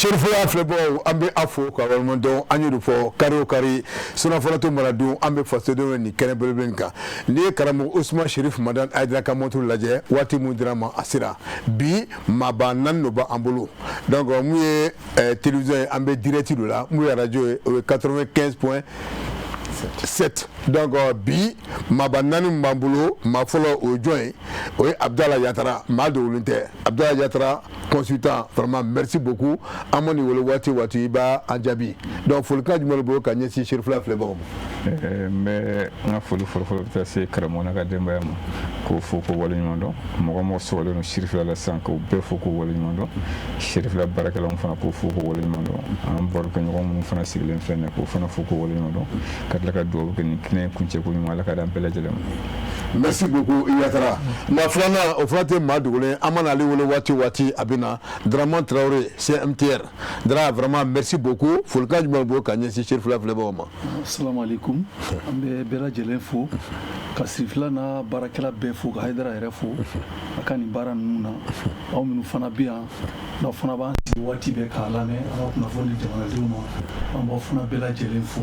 Serifila filɛbagaw, an bɛ a fo ka waleɲuman dɔn. An y'o fɔ kari o kari, surafana to mara dun, an bɛ fasodenw nin kɛnɛ belebele in kan. N'i ye karamɔgɔ Usman Sherif Madani Hayidara ka montre lajɛ, waati mun dira ma, a sera. Bi maaba naani de b'an bolo. Donc mun ye télévision ye, an bɛ direct de la. Mun ye radio ye, o ye 95.7. Donc bi maaba naani min b'an bolo, maa fɔlɔ, o ye jɔn ye? O ye Abudala Yatara. Maa dogolen tɛ, Abudala Yatara, consultant. Vraiment, merci beaucoup. An ma nin wele waati o waati, i b'a an jaabi. Donc folikan jumɛn de bolo ka ɲɛsin Serifila filɛbagaw ma? N bɛ n ka foli fɔlɔfɔlɔ bɛ taa se karamɔgɔ n'a ka denbaya ma, k'o fo k'o waleɲuman dɔn. Mɔgɔ mɔgɔ sɔgɔlen don Sirifila la sisan, k'o bɛɛ fo k'o waleɲuman dɔn. Sirifila baarakɛlaw fana, k'o fo k'o waleɲuman dɔn. An barokɛɲɔgɔn minnu fana sigilen filɛ nin ye, k'o fana fo k'o waleɲuman dɔn, ka tila ka dugawu kɛ nin kɛnɛ kuncɛ ko ɲuman, Ala ka d'an bɛɛ lajɛlen ma. Merci beaucoup, Yatara. Maa filanan, o fana tɛ maa dogolen, an mana ale wele waati o waati, a bɛ na, Dramane Traoré, CMTR. Dra, vraiment, merci beaucoup. Folikan jumɛn bolo ka ɲɛsin Serifila filɛbagaw ma? Asalaamaaleykum. An bɛ bɛɛ lajɛlen fo, ka Sirifila n'a baarakɛla bɛɛ fo, ka Hayidara yɛrɛ fo a ka nin baara ninnu na. Aw minnu fana bɛ yan, n'aw fana b'an sigi waati bɛɛ k'a lamɛn, an ka kunnafoni di jamanadenw ma, an b'aw fana bɛɛ lajɛlen fo.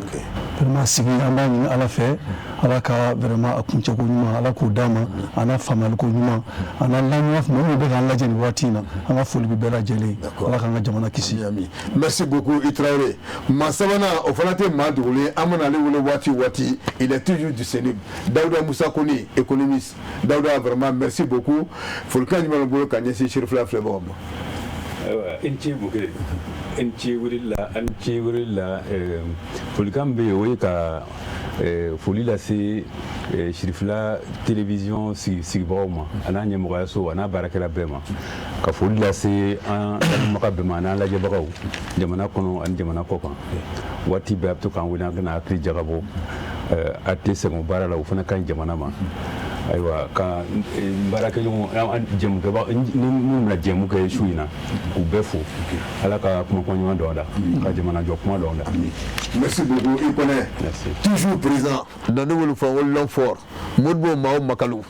Vraiment, sigi, an b'a ɲini Ala fɛ, Ala ka vraiment a kuncɛko ɲuman, Ala k'o d'an ma, a n'a faamuyaliko ɲuman, a n'a lamɛn. Mɔgɔ minnu bɛ k'an lajɛ nin waati in na, an ka foli bɛ bɛɛ lajɛlen. Ala k'an ka jamana kisi. Merci beaucoup, i Traoré. Maa sabanan, o fana tɛ maa dogolen, an mana ale wele waati o waati, il est toujours disponible, Dawuda Musa Kone, économiste. Dawuda, vraiment, merci beaucoup. Folikan jumɛn bɛ bolo ka ɲɛsin Serifila filɛbagaw ma? Ayiwa, i ni ce Bukere, i ni ce weleli la, a ni ce weleli la. Folikan min bɛ yen, o ye ka foli lase Sirifila télévision sigibagaw ma, a n'a ɲɛmɔgɔyaso, a n'a baarakɛla bɛɛ ma, ka foli lase an lamɛnbaga bɛɛ ma, a n'an lajɛbagaw jamana kɔnɔ ani jamana kɔ kan. Waati bɛɛ a bɛ to k'an wele, an kana hakili jagabɔ, a tɛ sɛgɛn baara la, o fana ka ɲi jamana ma. Ayiwa, ka n baarakɛɲɔgɔn jɛmukɛba ni minnu bɛna jɛmu kɛ su in na, k'u bɛɛ fo. Ala ka kumakan ɲuman don a da, ka jamana jɔ kuma don a da. Merci beaucoup, i Kɔnɛ. Merci. Toujours présent dans ne fɔ ko l'homme fort, Modibo Mao Makalu,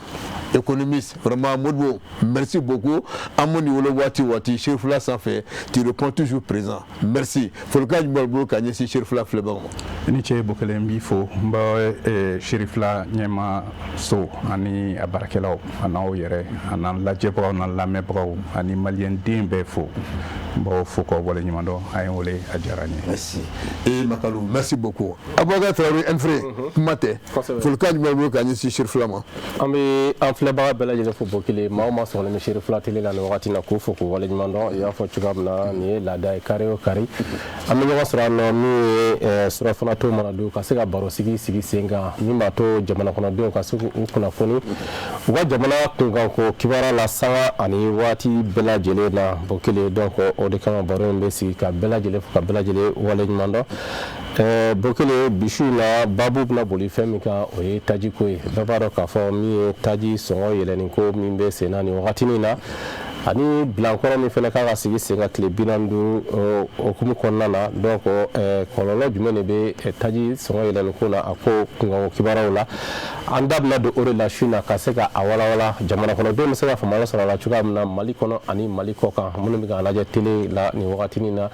économiste. Vraiment, Modibo, merci beaucoup. An ma nin wele waati o waati, Serifila sanfɛ, tu réponds toujours présent. Merci. Folikan jumɛn b'i bolo ka ɲɛsin Serifila filɛbagaw ma? I ni ce Bokele, n b'i fo. N bɛ Serifila ɲɛma so ani a baarakɛlaw, a n'aw yɛrɛ, a n'an lajɛbagaw, n'an lamɛnbagaw ani maliyɛn den bɛɛ fo. N b'aw fo k'aw waleɲuman dɔn. A ye n wele, a diyara n ye. Merci et Makalu, merci beaucoup. Abubakar Traoré Nfre, kuma tɛ. Folikan jumɛn b'i bolo ka ɲɛsin Serifila ma? An bɛ an filɛbaga bɛɛ lajɛlen fo Bokele. Maa o maa sɔgɔlen bɛ Serifila télé la nin wagati na, k'o fo k'o waleɲuman dɔn. I y'a fɔ cogoya min na, nin ye laada ye, kari o kari an bɛ ɲɔgɔn sɔrɔ yan nɔ, min ye surafana to mana don, ka se ka baro sigi sigi sen kan, min b'a to jamana kɔnɔdenw ka se k'u kunnafoni u ka jamana kunkanko kibaruya la, sanga ani waati bɛɛ lajɛlen na, Bokele. Donc o de kama baro in bɛ sigi, ka bɛɛ lajɛlen fo, ka bɛɛ lajɛlen waleɲuman dɔn. Bokele, bi su in na, baabu bɛna boli fɛn min kan, o ye tajiko ye. Bɛɛ b'a dɔn k'a fɔ min ye taji sɔngɔ yɛlɛnni ko min bɛ sen na nin wagatinin na, ani bilankɔrɔ min fana kan ka sigi sen kan tile 45 hokumu kɔnɔna na. Donc kɔlɔlɔ jumɛn de bɛ taji sɔngɔ yɛlɛnni ko la, a ko kunkanko kibaruyaw la, an da bɛna don o de la su in na, ka se ka a walawala, jamana kɔnɔdenw bɛ se ka faamuyali sɔrɔ a la cogoya min na, Mali kɔnɔ ani Mali kɔ kan, minnu bɛ k'an lajɛ télé la nin wagatinin na,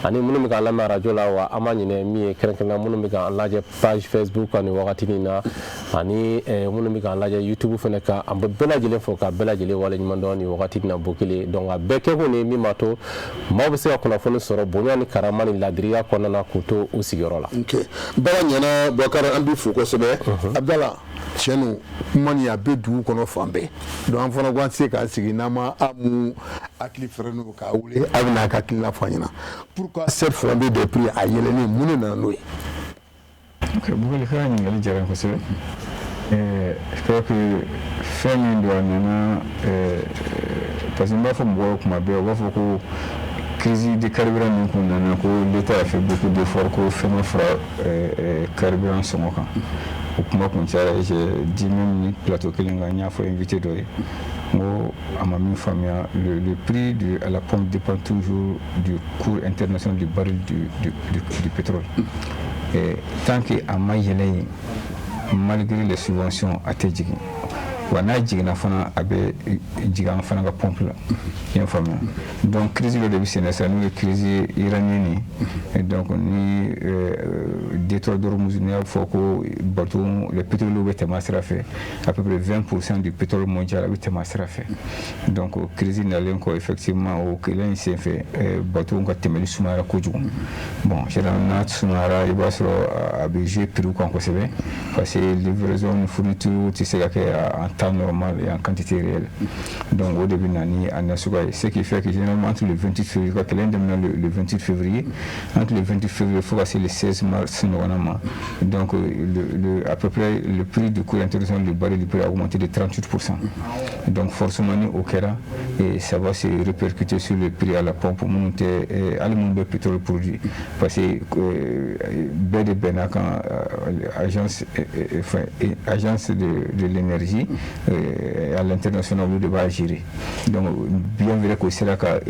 ani minnu bɛ k'an lamɛn arajo la. Wa an ma ɲinɛ min ye, kɛrɛnkɛrɛnnenya minnu bɛ k'an lajɛ page Facebook kan nin wagatinin na, ani minnu bɛ k'an lajɛ YouTube fana kan, an bɛ bɛɛ lajɛlen fo ka bɛɛ lajɛlen waleɲuman dɔn nin wagatinin na, Bokele. Donc a bɛɛ kɛkun de min b'a to maaw bɛ se ka kunnafoni sɔrɔ bonya ni karama ni ladiriya kɔnɔna na, k'u to u sigiyɔrɔ la. Ok, baara ɲɛna, Bubakari, an b'i fo kosɛbɛ. Abudala, tiɲɛ don, kuma nin a bɛ dugu kɔnɔ fan bɛɛ. Donc an fana ko an tɛ se k'an sigi n'an ma a mun hakili fɛrɛ n'o k'a wele, a bɛna a ka hakilina fɔ an ɲɛna. Pourquoi cette flambée des prix, a yɛlɛnnen, mun de nana n'o ye? Ok, Bukele ka ɲininkali diyara n ye kosɛbɛ. Je crois que fɛn min don, a nana parce que n b'a fɔ mɔgɔw ye kuma bɛɛ, u b'a fɔ ko crise de carburant min kun nana, ko l'État a fait beaucoup d'efforts, ko fɛn ma fara carburant sɔngɔ kan. O kuma kun cayara. J'ai dit même ni plateau kelen kan, n y'a fɔ invité dɔ ye, n ko a ma min faamuya, le prix à la pompe dépend toujours du cours international du baril du pétrole. Et tant que a ma yɛlɛ yen, malgré les subventions, a tɛ jigin. Wa n'a jiginna fana, a bɛ jigin an fana ka pompe la. I y'a faamuya? Donc crise dɔ de bɛ sen na sisan, n'o ye crise iranienne ye. Donc ni détroit d'Ormuz, n'i y'a fɔ ko bateau, les pétroliers bɛ tɛmɛ a sira fɛ, à peu près 20% du pétrole mondial a bɛ tɛmɛ a sira fɛ. Donc crise nalen kɔ, effectivement, o kɛlɛ in senfɛ, bateau ka tɛmɛli sumayara kojugu. Bon, généralement n'a sumayara, i b'a sɔrɔ a bɛ jouer prix kan kosɛbɛ, parce que livraison ni fourniture tɛ se ka kɛ en temps normal et en quantité réelle. Donc o de bɛ na ni a nasuguya ye, ce qui fait que généralement entre le 28 février, ka kɛlɛ in daminɛ le 28 février, entre le 28 février fo ka se le 16 mars ɲɔgɔnna ma, donc à peu près le prix du cours international du baril du prix a augmenté de 38%. Donc forcément, ni o kɛra, et ça va se répercuter sur le prix à la pompe, minnu tɛ hali minnu bɛ pétrole produit, parce que bɛɛ de bɛnna kan, agence, enfin, agence de l'énergie à l'international, olu de b'a gérer. Donc bien vrai qu'o sera ka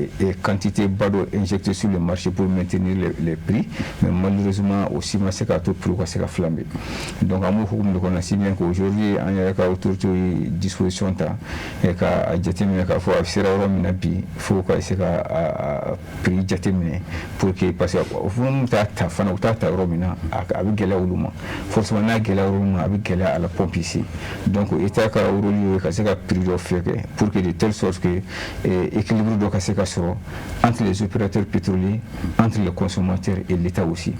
quantité ba dɔ injecter sur le marché pour maintenir les prix, mais malheureusement aussi ma se k'a to prix ka se ka flamber. Donc an b'o hukumu de kɔnɔ, si bien qu'aujourd'hui an yɛrɛ ka autorité ye disposition ta ka a jateminɛ k'a fɔ a sera yɔrɔ min na bi, fo ka se ka a prix jateminɛ pour que, parce que minnu t'a ta fana, u t'a ta yɔrɔ min na, a bɛ gɛlɛya olu ma. Forcément, n'a gɛlɛya yɔrɔ min na, a bɛ gɛlɛya à la pompe ici. Donc État ka rôle ye ka se ka prix dɔ fɛ pour que de telle sorte que équilibre dɔ ka se ka sɔrɔ entre les opérateurs pétroliers, entre les consommateurs et l'État aussi.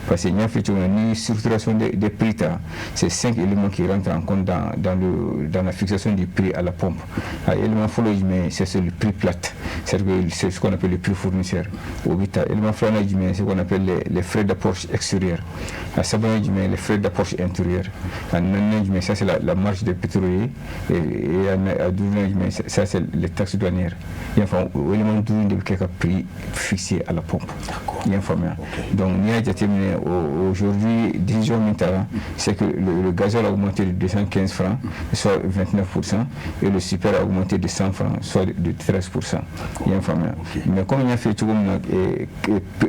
Parce que n y'a fɔ cogo min na, ni structuration des prix ta, c'est cinq éléments qui rentrent en compte dans la fixation du prix à la pompe. Élément fɔlɔ ye jumɛn ye? C'est le prix plate, c'est-à-dire que c'est ce qu'on appelle le prix fournisseur, o bɛ ta. Élément filanan ye jumɛn ye? C'est ce qu'on appelle les frais d'approche extérieur. A sabanan ye jumɛn ye? Les frais d'approche intérieur. A naaninan ye jumɛn? Ça, c'est la marge des pétroliers. Et a duurunan ye jumɛn? Ça, c'est les taxes douanières. I y'a faamu? O élément duuru de bɛ kɛ ka prix fixé à la pompe. I y'a faamuya? Donc n'i y'a jateminɛ, aujourd'hui, décision min tara, c'est que le gasoil a augmenté de 215 francs, soit 29%, et le super a augmenté de 100 francs, soit de 13%. I y'a faamuya? Mais comme n y'a fɔ cogo min na,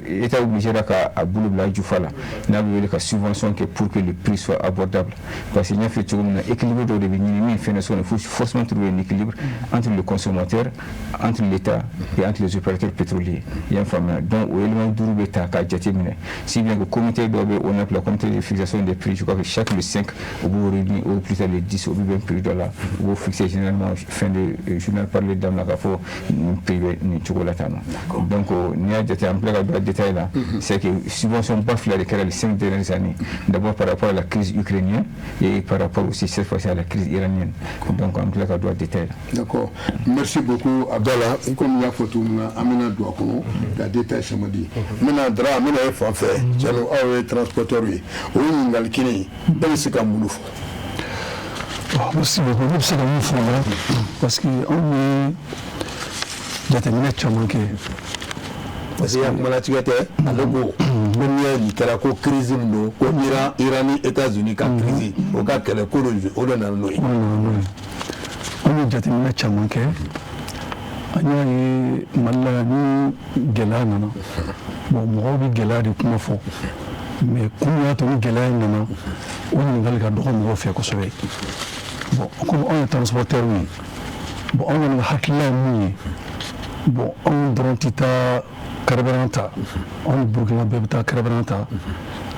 État obligé ka a bolo bila jufa la, n'a bɛ wele ka subvention kɛ pour que le prix soit abordable, parce que n y'a fɔ cogo min na, équilibre dɔ de bɛ ɲini min fɛnɛ sɔrɔ, il faut forcément trouver un équilibre entre le consommateur, entre l'État et entre les opérateurs pétroliers. I y'a faamuya? Donc o élément duuru bɛ ta k'a jateminɛ, si bien que comité dɔ bɛ, on appelle le comité de fixation des prix. Je crois que chaque le 5 o b'o réunir, au plus tard le 10, o bɛ bɛn prix dɔ la, u b'o fixer généralement fin de journal parlé daminɛ k'a fɔ nin prix bɛ nin cogo la tan nɔ. Donc n'i y'a jate, an filɛ ka don détail la, c'est que subvention ba fila de kɛra les 5 dernières années, d'abord par rapport à la crise ukrainienne et par rapport aussi cette fois-ci à la crise iranienne. Donc an filɛ ka don a détail la. D'accord, merci beaucoup Abdallah. I komi n y'a fɔ cogo min na, an bɛna don a kɔnɔ ka détail caman di. N bɛna Dara, n bɛna e fan fɛ. Cɛnu, aw ye transporteur ye, o ye ɲininkali kelen ye, e bɛ se ka mun de fɔ? Merci beaucoup. Ne bɛ se ka mun fɔ o la, parce que anw ye jateminɛ caman kɛ. Parce que kumalatigɛ tɛ, ale ko ko n'i y'a nin kɛra ko crise min don, ko Iran ni États-Unis ka crise, o ka kɛlɛ ko de, o de nana n'o ye. O de nana n'o ye. An ye jateminɛ caman kɛ, an y'a ye Mali la, ni gɛlɛya nana, bon, mɔgɔw bɛ gɛlɛya de kuma fɔ, mais kun min y'a to ni gɛlɛya in nana, o ɲininkali ka dɔgɔ mɔgɔw fɛ kosɛbɛ. Bon, komi anw ye transporteur ye, bon, anw kɔni ka hakilina ye mun ye? Bon, anw dɔrɔn tɛ taa carburant ta, anw ni Burukina bɛɛ bɛ taa carburant ta.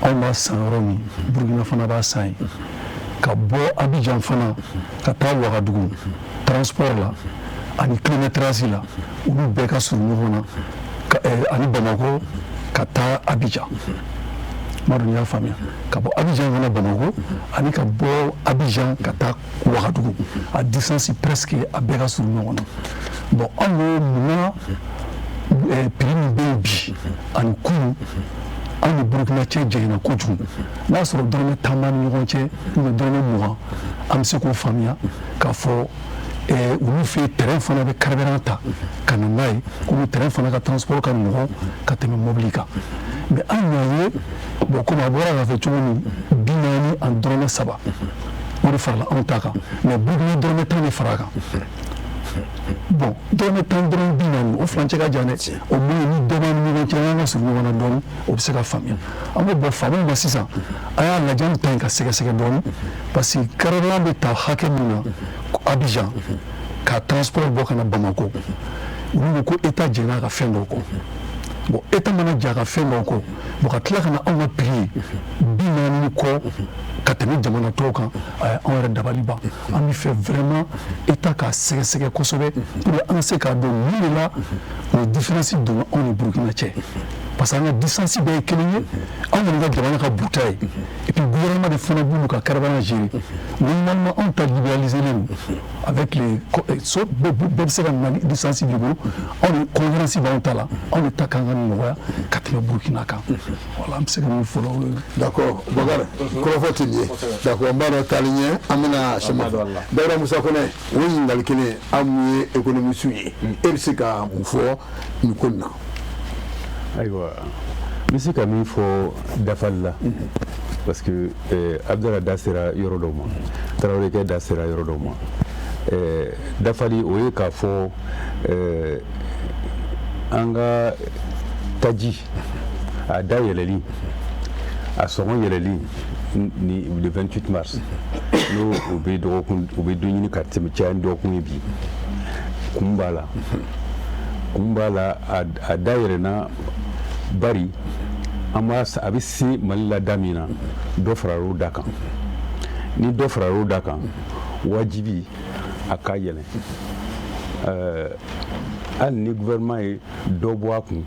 Anw b'a san yɔrɔ min, Burukina fana b'a san yen. Ka bɔ Abidjan fana ka taa Wagadugu, transport la ani kilométrage la, olu bɛɛ ka surun ɲɔgɔn na, ani Bamakɔ ka taa Abidjan. M'a dɔn n'i y'a faamuya. Ka bɔ Abidjan ka na Bamakɔ ani ka bɔ Abidjan ka taa Wagadugu, a distance presque a bɛɛ ka surun ɲɔgɔn na. Bon, anw ko munna prix min bɛ yen bi ani kunun, anw ni Burukina cɛ janyana kojugu? N'a sɔrɔ dɔrɔmɛ 10 b'an ni ɲɔgɔn cɛ ou bien dɔrɔmɛ 20, an bɛ se k'o faamuya k'a fɔ olu fɛ yen, train fana bɛ carburant ta ka na n'a ye, komi train fana ka transport ka nɔgɔn ka tɛmɛ mobili kan. Mais an y'a ye, bon, komi a bɔra k'a fɔ cogo min, 43, o de farala anw ta kan, mais Burukina dɔrɔmɛ 10 de fara a kan. Bon, dɔrɔmɛ 10, dɔrɔmɛ 40, o furancɛ ka jan dɛ. O moins ni dɔ b'an ni ɲɔgɔn cɛ, an ka surun ɲɔgɔn na dɔɔni, o bɛ se ka faamuya. An bɛ bɔ faamaw ma sisan, a y'a lajɛ an ta in ka sɛgɛsɛgɛ dɔɔni, parce que carburant bɛ ta hakɛ min na Abidjan ka transport bɔ ka na Bamako, olu ko ko État jɛn'a ka fɛn dɔw kɔ. Bon, État mana jɛ a ka fɛn dɔw kɔ, bon, ka tila ka na anw ka prix ye 40 ni kɔ ka tɛmɛ jamana tɔw kan, anw yɛrɛ dabali ban. An bɛ fɛ vraiment État k'a sɛgɛsɛgɛ kosɛbɛ pour que an ka se k'a dɔn mun de la o différence donna anw ni Burukina cɛ, parce que an ka distance bɛɛ ye kelen ye, anw kɔni ka jamana ka buta ye. Et puis gouvernement de fana b'olu ka carburant gérer. Normalement, anw ta libéralisé don avec les so bɛɛ bɛ se ka na ni distance b'i bolo. Anw de concurrence b'anw ta la, anw de ta kan ka nɔgɔya ka tɛmɛ Burukina kan. Voilà, an bɛ se ka min fɔ la, o ye. D'accord, Bakari, kɔrɔfɔ tɛ nin ye. D'accord, n b'a dɔn taali ɲɛ, an bɛna sɛma. Dawuda Musa Kɔnɛ, o ye ɲininkali kelen. Aw mun ye économiste ye, e bɛ se ka mun fɔ nin ko in na? Ayiwa, n bɛ se ka min fɔ dafali la, parce que Abudala da sera yɔrɔ dɔw ma, Tarawelekɛ da sera yɔrɔ dɔw ma. Dafali, o ye k'a fɔ an ka taji a da yɛlɛli, a sɔngɔ yɛlɛli ni le 28 mars, n'o o bɛ dɔgɔkun, o bɛ don ɲini ka tɛmɛ, caya ni dɔgɔkun ye bi. Kun b'a la, kun b'a la. A da yɛlɛnna bari an b'a, a bɛ se Mali la da min na, dɔ faral'o da kan. Ni dɔ faral'o da kan, wajibi a ka yɛlɛn. Hali ni gouvernement ye dɔ bɔ a kun,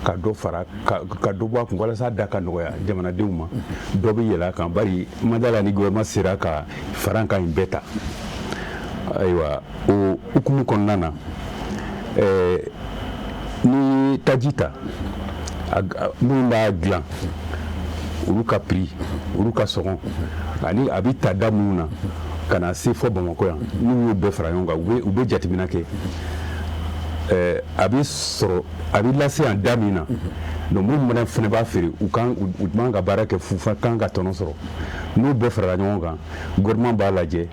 ka dɔ fara, ka dɔ bɔ a kun walasa da ka nɔgɔya jamanadenw ma, dɔ bɛ yɛlɛ a kan, bari ma da la ni gouvernement sera ka fara kan in bɛɛ ta. Ayiwa, o hukumu kɔnɔna na, ni ye taji ta, minnu b'a dilan, olu ka prix, olu ka sɔngɔ, ani a bɛ ta da minnu na ka na se fɔ Bamakɔ yan, n'u y'o bɛɛ fara ɲɔgɔn kan, u bɛ jateminɛ kɛ, a bɛ sɔrɔ, a bɛ lase yan da min na. Donc minnu fana b'a feere, u kan, u man ka baara kɛ fu, kan ka tɔnɔ sɔrɔ. N'o bɛɛ farala ɲɔgɔn kan, gouvernement b'a lajɛ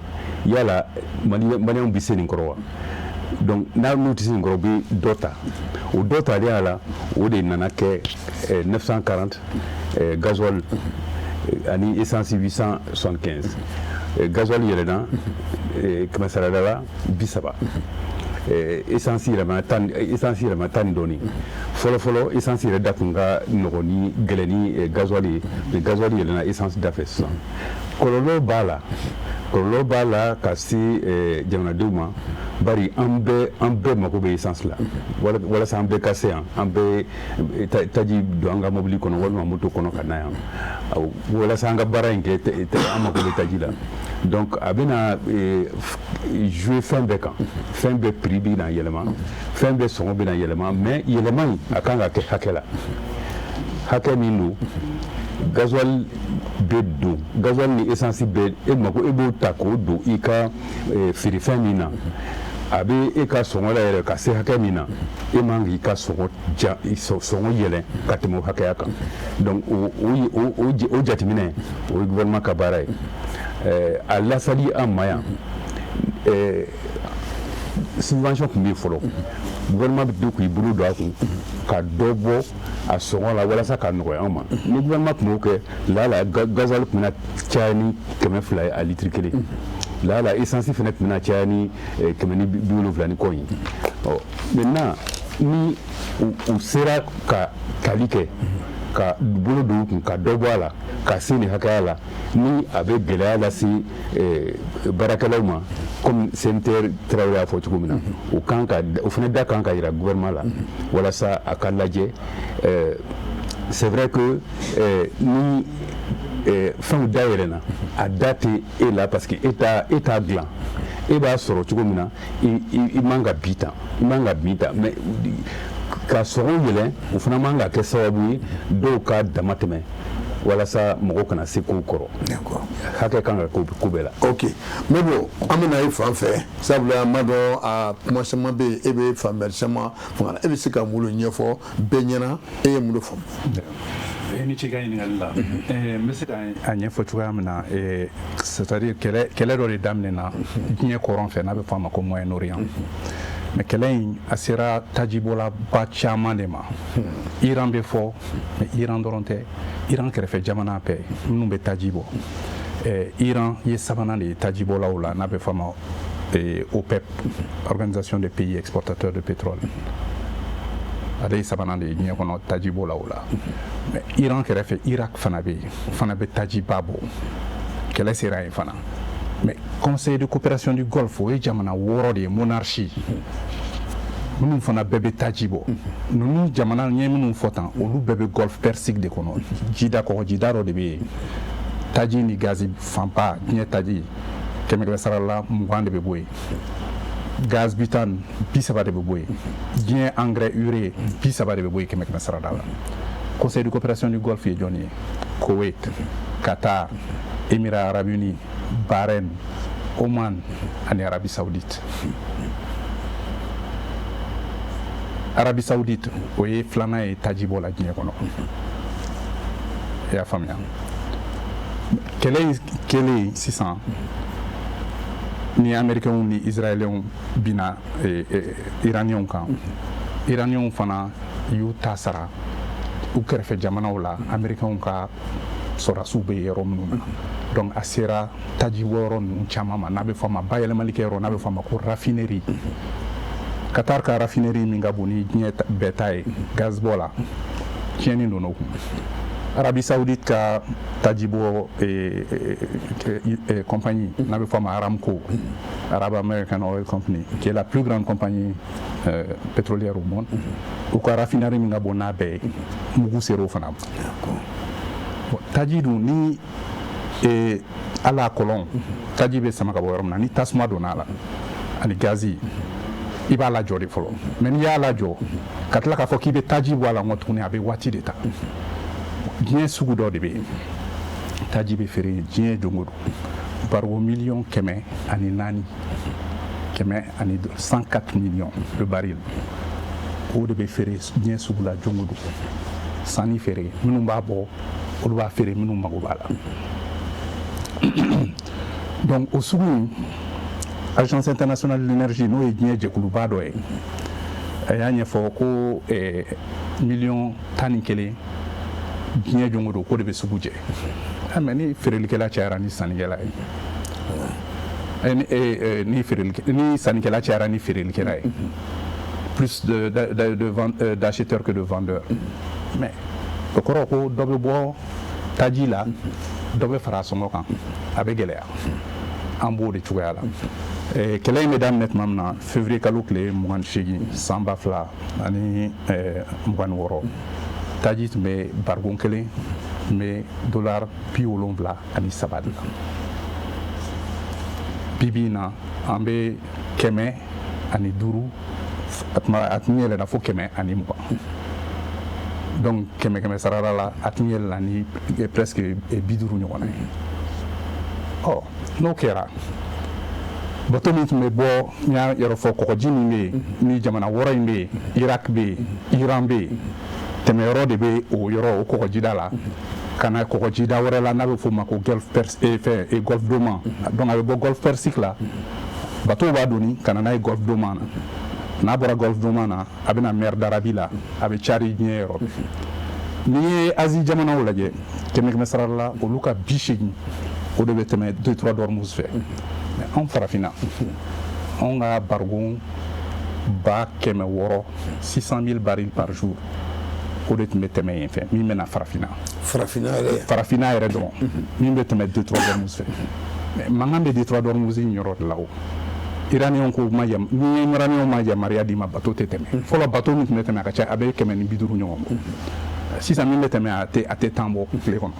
yala Maliyɛnw bɛ se nin kɔrɔ wa. Donc n'a n'u tɛ se nin kɔrɔ, u bɛ dɔ ta. O dɔ talen a la, o de nana kɛ 940 gasoil ani essence 875. Gasoil yɛlɛnna kɛmɛ sarada la 30, essence yɛlɛmana 10, essence yɛlɛmana 10 ni dɔɔni. Fɔlɔ fɔlɔ, essence yɛrɛ da tun ka nɔgɔn ni gɛlɛn ni gasoil ye, mais gasoil yɛlɛnna essence da fɛ sisan. Kɔlɔlɔ b'a la, kɔlɔlɔ b'a la ka se jamanadenw ma, bari an bɛɛ mako bɛ essence la walasa an bɛɛ ka se yan, an bɛɛ taji don an ka mobili kɔnɔ walima moto kɔnɔ ka na yan, walasa an ka baara in kɛ, an mako bɛ taji la. Donc a bɛna jouer fɛn bɛɛ kan, fɛn bɛɛ prix bɛ na yɛlɛma, fɛn bɛɛ sɔngɔ bɛ na yɛlɛma. Mais yɛlɛma in, a kan ka kɛ hakɛ la, hakɛ min don. Gasoil bɛ don, gasoil ni essence bɛɛ, e mako, e b'o ta k'o don i ka feerefɛn min na, a bɛ e ka sɔngɔ la yɛrɛ ka se hakɛ min na, e man k'i ka sɔngɔ ja, sɔngɔ yɛlɛn ka tɛmɛ o hakɛya kan. Donc o jateminɛ, o ye gouvernement ka baara ye. A lasali an ma yan, subvention tun bɛ yen fɔlɔ. Gouvernement bɛ to k'i bolo don a kun ka dɔ bɔ a sɔngɔ la walasa ka nɔgɔya an ma. Ni gouvernement tun b'o kɛ, lala gasoil tun bɛna caya ni 200 ye a litiri kelen, lala essence fana tun bɛna caya ni 170 ni kɔ ye. Ɔ maintenant, ni u sera ka tali kɛ, ka bolo don u kun ka dɔ bɔ a la ka se nin hakɛya la, ni a bɛ gɛlɛya lase baarakɛlaw ma, comme CMTR Tarawele y'a fɔ cogo min na, o kan ka, o fana da kan ka yira gouvernement la walasa a ka lajɛ. C'est vrai que ni fɛnw da yɛlɛnna, a da tɛ e la, parce que e t'a dilan. E b'a sɔrɔ cogo min na, i man ka bi ta, i man ka bin ta. Mais ka sɔngɔ yɛlɛn, o fana man ka kɛ sababu ye dɔw ka dama tɛmɛ walasa mɔgɔw kana se kow kɔrɔ. Hakɛ kan ka ko bɛɛ la. Ok, Modibo, an bɛna e fan fɛ, sabula an b'a dɔn a kuma caman bɛ yen, e bɛ faamuyali caman fanga la. E bɛ se ka mun ɲɛfɔ bɛɛ ɲɛna? E ye mun de faamu? I ni ce i ka ɲininkali la. N bɛ se ka a ɲɛfɔ cogoya min na, c'est à dire kɛlɛ dɔ de daminɛna diɲɛ kɔrɔn fɛ n'a bɛ fɔ a ma ko Moyen-Orient. Mais kɛlɛ in a sera tajibɔlaba caman de ma. Iran bɛ fɔ, mais Iran dɔrɔn tɛ, Iran kɛrɛfɛ jamana bɛɛ minnu bɛ taji bɔ. Iran ye sabanan de ye tajibɔlaw la n'a bɛ fɔ a ma OPEP, Organisation des pays exportateurs de pétrole. Ale ye sabanan de ye diɲɛ kɔnɔ tajibɔlaw la. Mais Iran kɛrɛfɛ, Irak fana bɛ yen, o fana bɛ tajiba bɔ. Kɛlɛ sera yen fana. Mais Conseil de coopération du Golfe, o ye jamana 6 de ye, monarchie minnu fana bɛɛ bɛ taji bɔ. Ninnu jamana n ye minnu fɔ tan, olu bɛɛ bɛ Golfe Persique de kɔnɔ. Jida, kɔgɔjida dɔ de bɛ yen, taji ni gazi fanba, diɲɛ taji 100 sara la 20 de bɛ bɔ yen, gaz butane 30 de bɛ bɔ yen, diɲɛ engrais urée 30 de bɛ bɔ yen 100 sarada la. Conseil de coopération du Golfe ye jɔnni ye? Koweït, Qatar, Émirats arabes unis, Bahreïn, Oman ani Arabie saoudite. Arabie saoudite, o ye filanan ye tajibɔ la diɲɛ kɔnɔ. I y'a faamuya? Kɛlɛ in kɛlen sisan ni Américains ni Israéliens binna Iraniens kan, Iraniens fana y'u ta sara u kɛrɛfɛ jamanaw la, Américains ka sɔrɔdasiw bɛ yɔrɔ minnu na. Donc a sera tajibɔyɔrɔ ninnu caman ma n'a bɛ fɔ a ma bayɛlɛmalikɛyɔrɔ, n'a bɛ fɔ a ma ko raffinerie. Qatar ka raffinerie min ka bon ni diɲɛ bɛɛ ta ye gazbɔ la, tiɲɛni donna o kun. Arabie Saoudite ka tajibɔ compagnie n'a bɛ fɔ a ma Aramco, Arab American Oil Company, qui est la plus grande compagnie pétrolière au monde, u ka raffinerie min ka bon n'a bɛɛ ye, mugu sera o fana ma. Bon, taji dun ni ala kɔlɔn taji bɛ sama ka bɔ yɔrɔ min na, ni tasuma donna a la ani gazi, i b'a lajɔ de fɔlɔ. Mais n'i y'a lajɔ ka tila k'a fɔ k'i bɛ taji bɔ a la nkɔ tuguni, a bɛ waati de ta. Diɲɛ sugu dɔ de bɛ yen, taji bɛ feere diɲɛ don o don barigo 104 miliyɔn, 104 millions de barils, o de bɛ feere diɲɛ sugu la don o don. Sanni feere, minnu b'a bɔ olu b'a feere minnu mago b'a la. Donc o sugu in, Agence internationale de l'énergie, n'o ye diɲɛ jɛkuluba dɔ ye, a y'a ɲɛfɔ ko 11 miliyɔn diɲɛ don o don k'o de bɛ sugu jɛ. Mais ni feerelikɛla cayara ni sannikɛla ye, ni sannikɛla cayara ni feerelikɛla ye, plus d'acheteurs que de vendeurs, mais o kɔrɔ ko dɔ bɛ bɔ taji la, dɔ bɛ fara a sɔngɔ kan, a bɛ gɛlɛya. An b'o de cogoya la. Kɛlɛ in bɛ daminɛ tuma min na, février kalo tile 28 san 2026, taji tun bɛ barigon kelen tun bɛ $73 de la. Bi bi in na, an bɛ 105, a tun yɛlɛnna fo 120. Donc 100 sarada la, a tun yɛlɛnna ni presque 50 ɲɔgɔnna ye. Ɔ n'o kɛra, bato min tun bɛ bɔ, n y'a yɔrɔ fɔ, kɔgɔji min bɛ yen ni jamana 6 in bɛ yen, Irak bɛ yen, Iran bɛ yen, tɛmɛyɔrɔ de bɛ o yɔrɔ o kɔgɔjida la ka na kɔgɔjida wɛrɛ la n'a bɛ f'o ma ko Golfe fɛn, Golfe d'Oman. Donc a bɛ bɔ Golfe Persique la, bateau b'a doni ka na n'a ye Golfe d'Oman na. N'a bɔra Golfe d'Oman na, a bɛ na mer d'Arabie la, a bɛ cari diɲɛ yɔrɔ bɛɛ. N'i ye Asie jamanaw lajɛ, 100 sara la, olu ka 80 o de bɛ tɛmɛ détroit d'Ormuz fɛ. Mais anw farafinna, anw ka barigon 600,000, 600 000 barils par jour, o de tun bɛ tɛmɛ yen fɛ min bɛ na farafinna. Farafinna yɛrɛ. Farafinna yɛrɛ dɔrɔn min bɛ tɛmɛ détroit d'Ormuz fɛ. Mais mankan bɛ détroit d'Ormuz in yɔrɔ de la. O Iraniyɛnw ko ma, ni Iraniyɛnw ma yamaruya d'i ma, bateau tɛ tɛmɛ. Fɔlɔ, bateau min tun bɛ tɛmɛ, a ka ca, a bɛ 150 ɲɔgɔn bɔ. Sisan min bɛ tɛmɛ, a tɛ 10 bɔ tile kɔnɔ.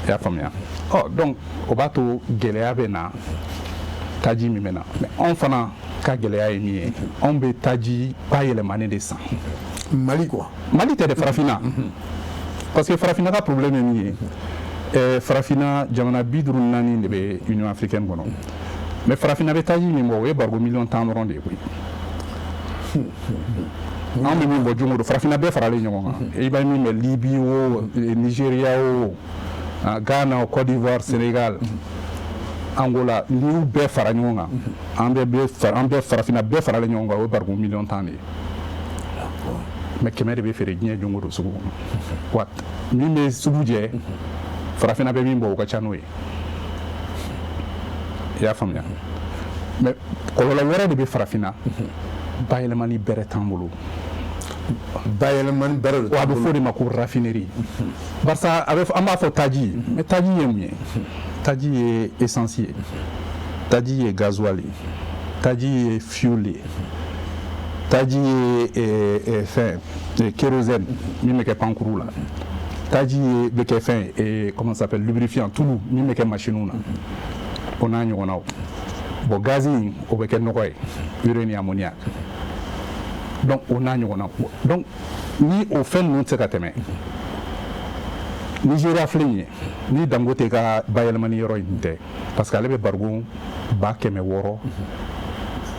I y'a faamuya? Ɔ donc o b'a to gɛlɛya bɛ na taji min bɛ na. Mais anw fana ka gɛlɛya ye min ye, anw bɛ taji bayɛlɛmanen de san. Mali quoi. Mali tɛ dɛ, farafinna. Parce que farafinna ka problème ye min ye, farafinna jamana 54 de bɛ Union africaine kɔnɔ, mais farafinna bɛ taji min bɔ, o ye barigo 10 miliyɔn dɔrɔn de ye koyi. An bɛ min bɔ don o don, farafinna bɛɛ faralen ɲɔgɔn kan, i b'a min bɛ Libi o, Nigéria o, Ghana o, Côte d'Ivoire, Sénégal, Angola, n'i y'u bɛɛ fara ɲɔgɔn kan, an bɛɛ farafinna bɛɛ faralen ɲɔgɔn kan, o ye barikon miliyɔn 10 de ye. Mais 100 de bɛ feere diɲɛ don o don sugu kɔnɔ. Wa min bɛ sugu jɛ, farafinna bɛ min bɔ, o ka ca n'o ye. I y'a faamuya? Mais kɔlɔlɔ wɛrɛ de bɛ farafinna: bayɛlɛmani bɛrɛ t'an bolo. Bayɛlɛmani bɛrɛ de? Wa a bɛ fɔ o de ma ko raffinerie. Barisa a bɛ an b'a fɔ taji, mais taji ye mun ye? Taji ye essence ye, taji ye gasoil ye, taji ye fuel ye, taji ye fɛn kérosène min bɛ kɛ pankuru la, taji ye bɛ kɛ fɛn, comment ça s'appelle, lubrifiant, tulu min bɛ kɛ machine na, o n'a ɲɔgɔnnaw. Bon, gazi in, o bɛ kɛ nɔgɔ ye, urée ni ammoniac, donc o n'a ɲɔgɔnnaw. Donc ni o fɛn ninnu tɛ se ka tɛmɛ Nigéria filɛ nin ye, ni Dangote ka bayɛlɛmani yɔrɔ in tɛ, parce que ale bɛ barigon 600 000,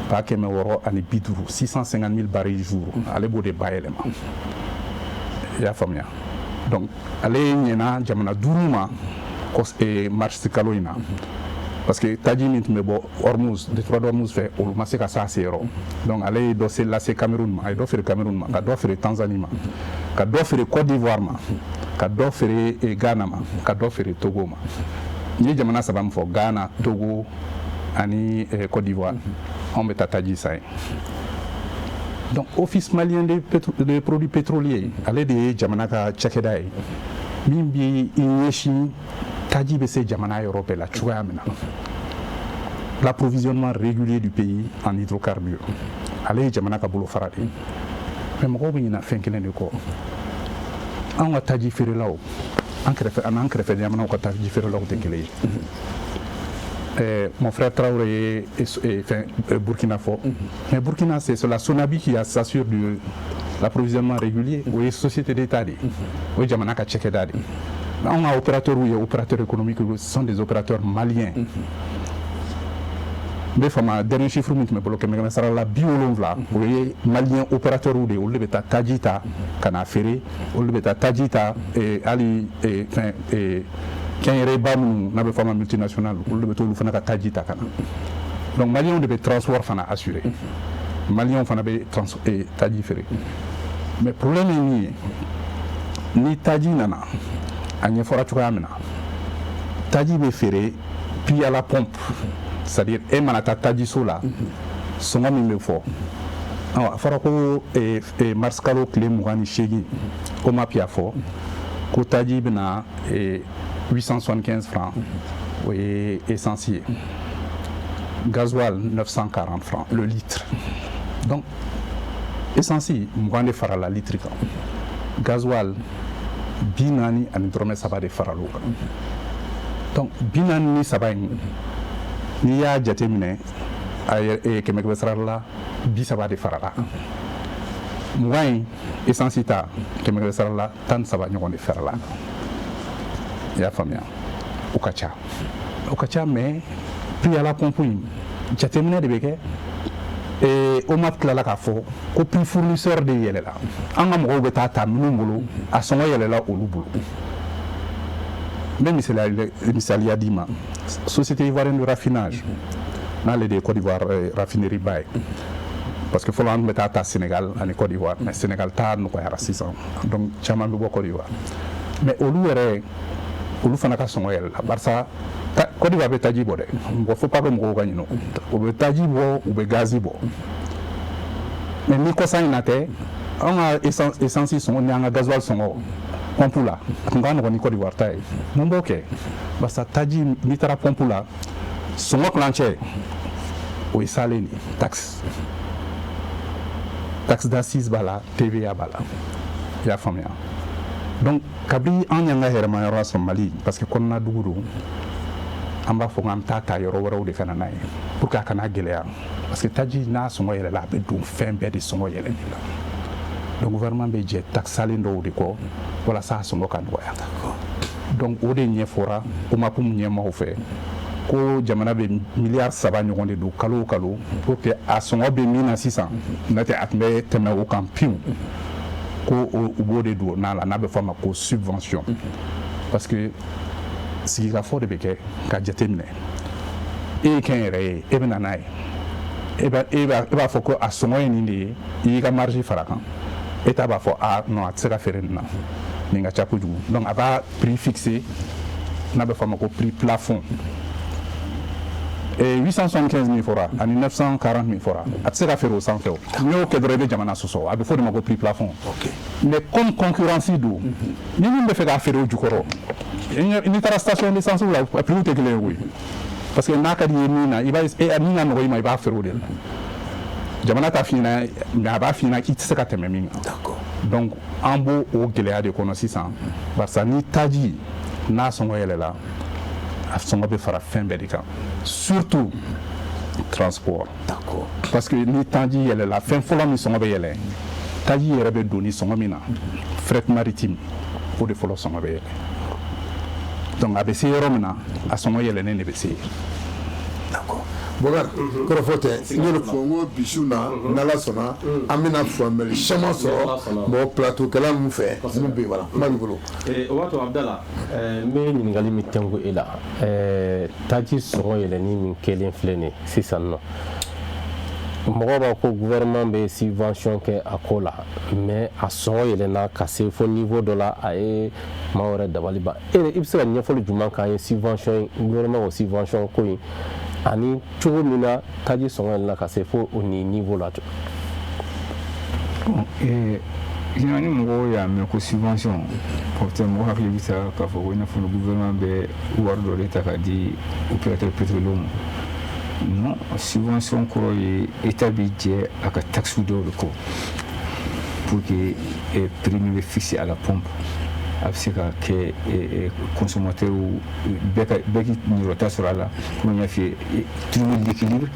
650 000, 650 000 barils jour, ale b'o de bayɛlɛma. I y'a faamuya? Donc ale ɲɛna jamana duuru ma mars kalo in na, parce que taji min tun bɛ bɔ Hormuz, détroit d'Hormuz fɛ, olu ma se ka s'a seyɔrɔ. Donc ale ye dɔ se lase Cameroun ma, a ye dɔ feere Cameroun ma, ka dɔ feere Tanzanie ma, ka dɔ feere Côte d'Ivoire ma, ka dɔ feere Ghana ma, ka dɔ feere Togo ma. N ye jamana saba min fɔ, Ghana, Togo ani Côte d'Ivoire, anw bɛ taa taji san yen. Donc Office malien de produits pétroliers, ale de ye jamana ka cakɛda ye min b'i ɲɛsin taji bɛ se jamana yɔrɔ bɛɛ la cogoya min na, l'approvisionnement régulier du pays en hydrocarbures. Ale ye jamana ka bolofara de ye. Mais mɔgɔw bɛ ɲina fɛn kelen de kɔ: anw ka taji feerelaw, an kɛrɛfɛ an'an kɛrɛfɛ jamanaw ka taji feerelaw tɛ kelen ye. Mon frère Traoré ye fɛn Burkina fɔ, mais Burkina, c'est la Sonabi qui s'assure de l'approvisionnement régulier. O ye société d'État de ye, o ye jamana ka cakɛda de ye. Anw ka opérateurs ye opérateurs économiques, ce sont des opérateurs maliens. N bɛ fama, dernier chiffre min tun bɛ bolo, kɛmɛ kɛmɛ sara la 70, o ye malien opérateurs de ye. Olu de bɛ taa taji ta ka n'a feere, olu de bɛ taa taji ta hali fɛn kɛnyɛrɛba minnu n'a bɛ fɔ a ma multinational, olu de bɛ t'olu fana ka taji ta ka na. Donc maliens de bɛ transport fana assurer, maliens fana bɛ taji feere. Mais problème ye min ye, ni taji nana, a ɲɛfɔra cogoya min na, taji bɛ feere prix à la pompe, c'est-à-dire e mana taa tajiso la, sɔngɔ min bɛ fɔ. A fɔra ko mars kalo tile 28, OMAP y'a fɔ ko taji bɛna 875 francs, o ye essence ye, gasoil 940 francs le litre. Donc essence 20 de farala litre kan, gasoil 43 de faral'o kan. Donc 43 in, n'i y'a jateminɛ, a ye kɛmɛ kɛmɛ sara la 30 de farala. 20 in, essence ta, kɛmɛ kɛmɛ sara la 13 ɲɔgɔn de farala. I y'a faamuya? O ka ca, o ka ca. Mais prix à la pompe in, jateminɛ de bɛ kɛ. OMAP tilala k'a fɔ ko prix fournisseur de yɛlɛla. An ka mɔgɔw bɛ taa ta minnu bolo, a sɔngɔ yɛlɛla olu bolo. N bɛ misaliya d'i ma: Société ivoirienne de raffinage, n'ale de ye Côte d'Ivoire raffinerie ba ye, parce que fɔlɔ an tun bɛ taa ta Sénégal ani Côte d'Ivoire, mais Sénégal ta nɔgɔyara sisan, donc caman bɛ bɔ Côte d'Ivoire. Mais olu yɛrɛ, olu fana ka sɔngɔ yɛlɛla, barisa Côte d'Ivoire bɛ taji bɔ dɛ. Mɔgɔ faut pas que mɔgɔw ka ɲinɛ, u bɛ taji bɔ, u bɛ gazi bɔ. Mais ni kɔsa in na tɛ, an ka essence sɔngɔ ni an ka gasoil sɔngɔ pompe la, a tun ka nɔgɔn ni Côte d'Ivoire ta ye. Mun b'o kɛ? Barisa taji, n'i taara pompe la, sɔngɔ tilancɛ o ye salen de ye, taxe d'assise b'a la, TVA b'a la. I y'a faamuya? Donc kabi an y'an ka hɛrɛma yɔrɔ sɔrɔ Mali, parce que kɔnɔna dugu don, an b'a fɔ k'an bɛ taa ta yɔrɔ wɛrɛw de ka na n'a ye pour que a kana gɛlɛya, parce que taji n'a sɔngɔ yɛlɛla, a bɛ don fɛn bɛɛ de sɔngɔ yɛlɛli la. Donc gouvernement bɛ jɛ taxe salen dɔw de kɔ walasa a sɔngɔ ka nɔgɔya. Donc o de ɲɛfɔra OMAP ɲɛmaaw fɛ. Ko jamana bɛ miliyari 3 ɲɔgɔn de don kalo o kalo pour que a sɔngɔ bɛ min na sisan, n'o tɛ a tun bɛ tɛmɛ o kan pewu, ko u b'o de don n'a la, n'a bɛ fɔ a ma ko subvention, parce que sigikafɔ de bɛ kɛ ka jate minɛ. E ye kɛ n yɛrɛ ye, e bɛ na n'a ye, e b'a fɔ ko a sɔngɔ ye nin de ye, i y'i ka marge fara kan. État b'a fɔ: ah non, a tɛ se ka feere nin na, nin ka ca kojugu. Donc a b'a prix fixé, n'a bɛ fɔ a ma ko prix plafond. Et 875 min fɔra ani 940 min fɔra, a tɛ se ka feere o sanfɛ. O n'i y'o kɛ dɔrɔn, i bɛ jamana sɔsɔ. A bɛ fɔ o de ma ko prix plafond. Mais comme concurrence don, ni min bɛ fɛ k'a feere o jukɔrɔ, n'i taara station d'essence la, a prix tɛ kelen ye koyi, parce que n'a ka di i ye min na, i b'a min ka nɔgɔ i ma, i b'a feere o de la. Jamana t'a f'i ɲɛna, mais a b'a f'i ɲɛna k'i tɛ se ka tɛmɛ min kan. Donc an b'o o gɛlɛya de kɔnɔ sisan, barisa ni taji n'a sɔngɔ yɛlɛla, a sɔngɔ bɛ fara fɛn bɛɛ de kan, surtout transport, parce que ni taji yɛlɛla, fɛn fɔlɔ min sɔngɔ bɛ yɛlɛ, taji yɛrɛ bɛ don ni sɔngɔ min na, fret maritime, o de fɔlɔ sɔngɔ bɛ yɛlɛ. Donc a bɛ se yɔrɔ min na, a sɔngɔ yɛlɛnnen de bɛ se yen. D'accord. Bokar, kɔrɔfɔ tɛ, n y'o de fɔ n ko bi su na, n'Ala sɔnna, an bɛna faamuyali caman sɔrɔ mɔgɔ plateau kɛla ninnu fɛ minnu bɛ yen. Voilà, kuma b'i bolo. O b'a to, Abdala, n bɛ ɲininkali min tɛnku e la, taji sɔngɔ yɛlɛnni min kɛlen filɛ nin ye sisan nɔ, mɔgɔw b'a ko gouvernement bɛ subvention kɛ a ko la, mais a sɔngɔ yɛlɛnna ka se fo niveau dɔ la, a ye maa wɛrɛ dabali ban. E i bɛ se ka ɲɛfɔli jumɛn k'an ye subvention, gouvernement o subvention ko in, ani cogo min na taji sɔngɔ yɛlɛnna ka se fo o nin niveau la? Bon, généralement, ni mɔgɔw y'a mɛn ko subvention, peut-être mɔgɔ hakili bɛ taa k'a fɔ ko i n'a fɔ gouvernement bɛ wari dɔ de ta k'a di opérateur pétrolier ma. Non, subvention kɔrɔ ye État bi jɛ a ka taxe dɔw de kɔ pour que prix min bɛ fixé à la pompe, a bɛ se ka kɛ consommateur bɛɛ ka bɛɛ k'i niyɔrɔta sɔrɔ a la. Comme n y'a f'i ye, trouver l'équilibre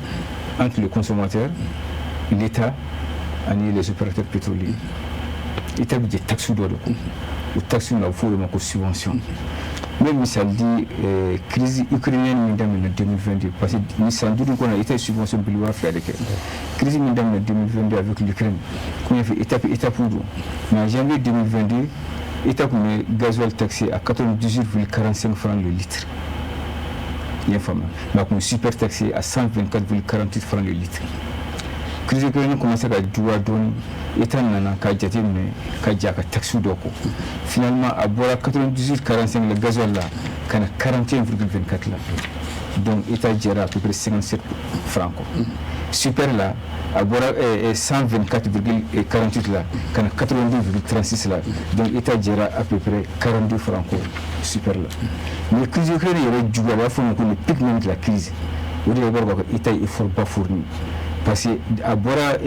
entre le consommateur, l'État ani les opérateurs pétroliers. État bɛ jɛ taxe dɔ de kɔ, o taxe ninnu, a bɛ fɔ o de ma ko subvention. N bɛ misali di, crise ukrainienne min daminɛ 2022, parce que ni san 5 kɔnɔ, État ye subvention belebeleba fila de kɛ. Crise min daminɛ 2022 avec l'Ukraine, comme n y'a fɔ, étape étape don, mais en janvier 2022, État tun bɛ gasoil taxé à 98,45 francs le litre, i y'a faamu, mais a tun bɛ super taxé à 124,48 francs le litre. Crise ukrainienne commencé ka juguya dɔɔni, État nana ka jate minɛ ka jɛ a ka taxe dɔ kɔ. Finalement, a bɔra 98,45 le gasoil la ka na 41,24 la. Donc État jɛra à peu près 57 francs kɔ. Super la, a bɔra 124,48 la ka na 82,36 la. Donc État jɛra à peu près 42 francs kɔ super la. Mais crise ukrainienne yɛrɛ juguya, a b'a fɔ o ma ko le pic même de la crise, o de la i b'a dɔn k'a fɔ État ye effort ba fourni, parce que a bɔra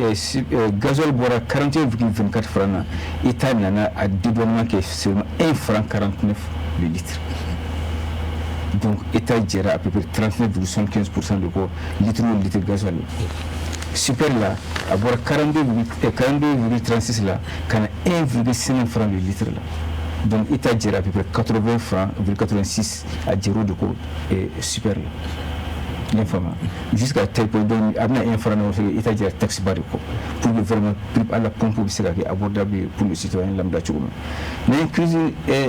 gasoil bɔra 41,24 francs na, État nana a dédouanement kɛ seulement 1 franc 49 le litre. Donc État jɛra à peu près 39,75% de kɔ litre o litre gasoil. Super la, a bɔra 42,36 la ka na 1,5 franc le litre la. Donc État jɛra à peu près 80 francs 86, a jɛr'o de kɔ super la, i y'a faamu, jusqu'à tel point. Donc a bɛna 1 franc ɲɔgɔn fɛ, État jɛra taxe ba de kɔ pour que vraiment prix à la pompe bɛ se ka kɛ abordable pour le citoyen lambda cogo min. Mais crise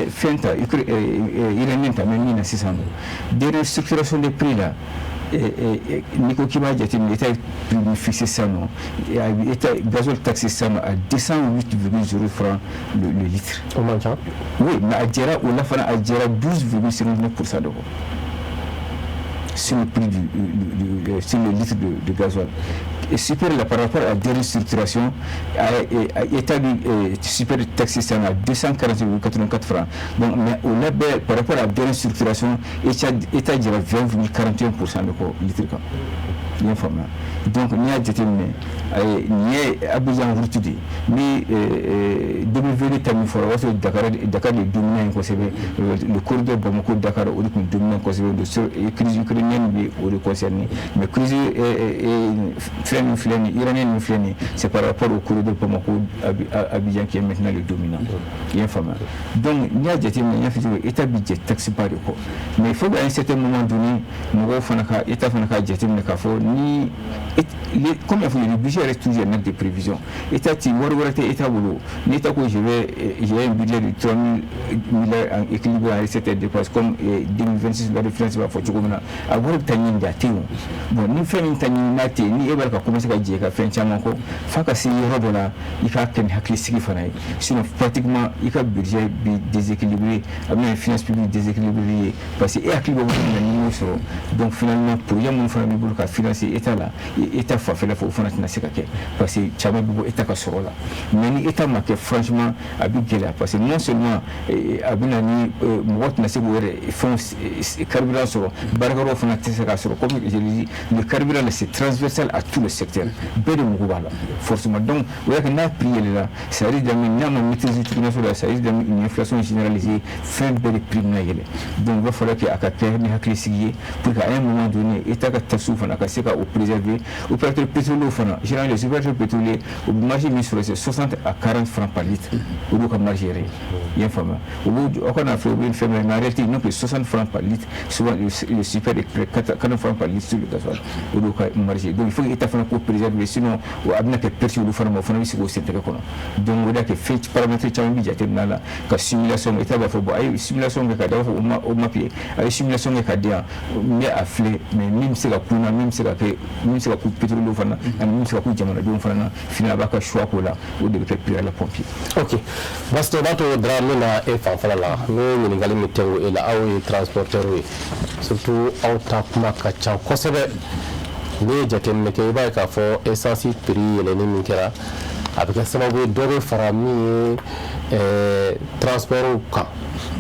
fɛn ta iranienne ta, mais min na sisan nɔ, dernière structuration des prix la, n'i ko k'i b'a jateminɛ, État ye prix min fixé sisan nɔ, État gasoil taxé sisan nɔ à 208,0 francs le litre. O man ca. Oui, mais a jɛra o la fana, a jɛra 12,59% de kɔ sur le prix du, sur le litre de gasoil. Et super là, par rapport à la dernière structuration, à État du super taxé ça à 240,84 francs. Donc, mais au label, par rapport à la dernière structuration, État dirait 20,41% de quoi, litre. I y'a faamuya? Donc n'i y'a jateminɛ, nin ye Abidjan route de ye. Ni WVD ta min fɔra, o b'a sɔrɔ Dakar de dominant ye kosɛbɛ. Le corridor Bamako Dakar, o de tun dominant kosɛbɛ. De crise ukrainienne bɛ o de concerné, mais crise fɛn min filɛ nin, iranien min filɛ nin, c'est par rapport au corridor Bamako Abidjan qui est maintenant le dominant. I y'a faamuya? Donc n'i y'a jateminɛ, n y'a fɔ cogo, État bɛ jɛ taxe ba de kɔ, mais il faut qu'à un certain moment donné, mɔgɔw fana ka État fana k'a jateminɛ k'a fɔ ni, comme il faut, le budget reste toujours un acte de prévision. État ti wari wɛrɛ tɛ État bolo. Ni État ko je vais j'ai un budget de 3 000 milliards en équilibre en recettes et dépenses, comme 2026 loi de finances b'a fɔ cogo min na, a wari bɛ taa ɲini de, a tɛ yen. Bon, ni fɛn min ta ɲini n'a tɛ yen, ni e b'a ka commencer ka jɛ ka fɛn caman kɔ, f'a ka se yɔrɔ dɔ la, i k'a kɛ ni hakilisigi fana ye. Sinon pratiquement i ka budget bi déséquilibré, a bɛna finance publique déséquilibré ye, parce que e hakili bɛ wari min na, n'i y'o sɔrɔ, donc finalement projet minnu fana b'i bolo ka financer État la, État fanfɛla fɛ, o fana tɛna se ka kɛ, parce que caman bɛ bɔ État ka sɔrɔ la. Mais ni État ma kɛ, franchement a bɛ gɛlɛya, parce que non seulement a bɛ na ni mɔgɔ tɛna se k'o yɛrɛ fɛnw carburant sɔrɔ, baarakɛyɔrɔ fana tɛ se k'a sɔrɔ. Comme je l'ai dit, le carburant, c'est transversal à tout le secteur, bɛɛ de mago b'a la forcément. Donc o y'a kɛ n'a prix yɛlɛla, ça risque d'amener, n'a ma maîtriser tuguni la, ça risque d'amener une inflation généralisée, fɛn bɛɛ de prix bɛna yɛlɛ. Donc il va falloir que a ka kɛ ni hakilisigi ye pour qu'à un moment donné, État ka taxe fana ka se ka o préserver. Opérateur pétrolier fana, généralement les opérateurs pétroliers, o bɛ marge min sɔrɔ, c'est 60 à 40 francs par litre, o b'u ka marge yɛrɛ ye. I y'a faamuya? O b'o aw kana fɛ u bɛ fɛn min, mais en réalité ils n'ont que 60 francs par litre. Souvent le super est près 40 francs par litre sur le gasoil, o b'u ka marge. Donc il faut que État fana k'o préserver, sinon a bɛna kɛ perte olu fana ma, o fana bɛ sigi o sen tɛgɛ kɔnɔ. Donc o de y'a kɛ fɛn paramètre caman bɛ jateminɛ a la ka simulation. État b'a fɔ bon, a ye simulation kɛ ka di, a b'a fɔ o ma pied, a ye simulation kɛ ka di yan, n bɛ a filɛ, mais min bɛ se ka kun na, min bɛ se ka kɛ, min bɛ se ka ku pétrolier fana ani min bɛ se ka ku jamanadenw fana na, finalement a b'a ka choix k'o la, o de bɛ kɛ prix à la pompe. Ok, Basito, o b'a to Dra min na e fanfɛla la, n ye ɲininkali min tɛnku e la, aw ye transporteur ye, surtout aw ta kuma ka ca kosɛbɛ. N'i ye jateminɛ kɛ, i b'a ye k'a fɔ essence prix yɛlɛnni min kɛra, a bɛ kɛ sababu ye dɔ bɛ fara min ye transport kan,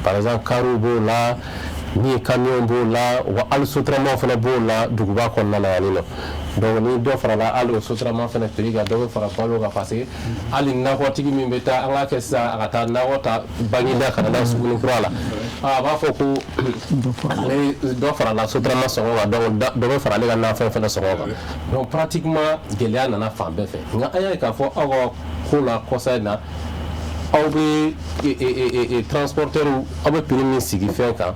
par exemple kariw b'o la, min ye camion b'o la, wa hali sotarama fana b'o la duguba kɔnɔna na yan nɔ. Donc ni dɔ farala hali o sotarama fana prix kan, dɔ bɛ fara balo kan, parce que hali nakɔtigi min bɛ taa, an k'a kɛ sisan, a ka taa nakɔ ta Baginda ka na n'a ye Sugunikura la, a b'a fɔ ko ale dɔ farala sotarama sɔngɔ kan, donc dɔ bɛ fara ale ka nafɛn fana sɔngɔ kan. Donc pratiquement gɛlɛya nana fan bɛɛ fɛ. Nka an y'a ye k'a fɔ aw ka ko la kɔsa in na, aw bɛ transporteur, aw bɛ prix min sigi fɛn kan,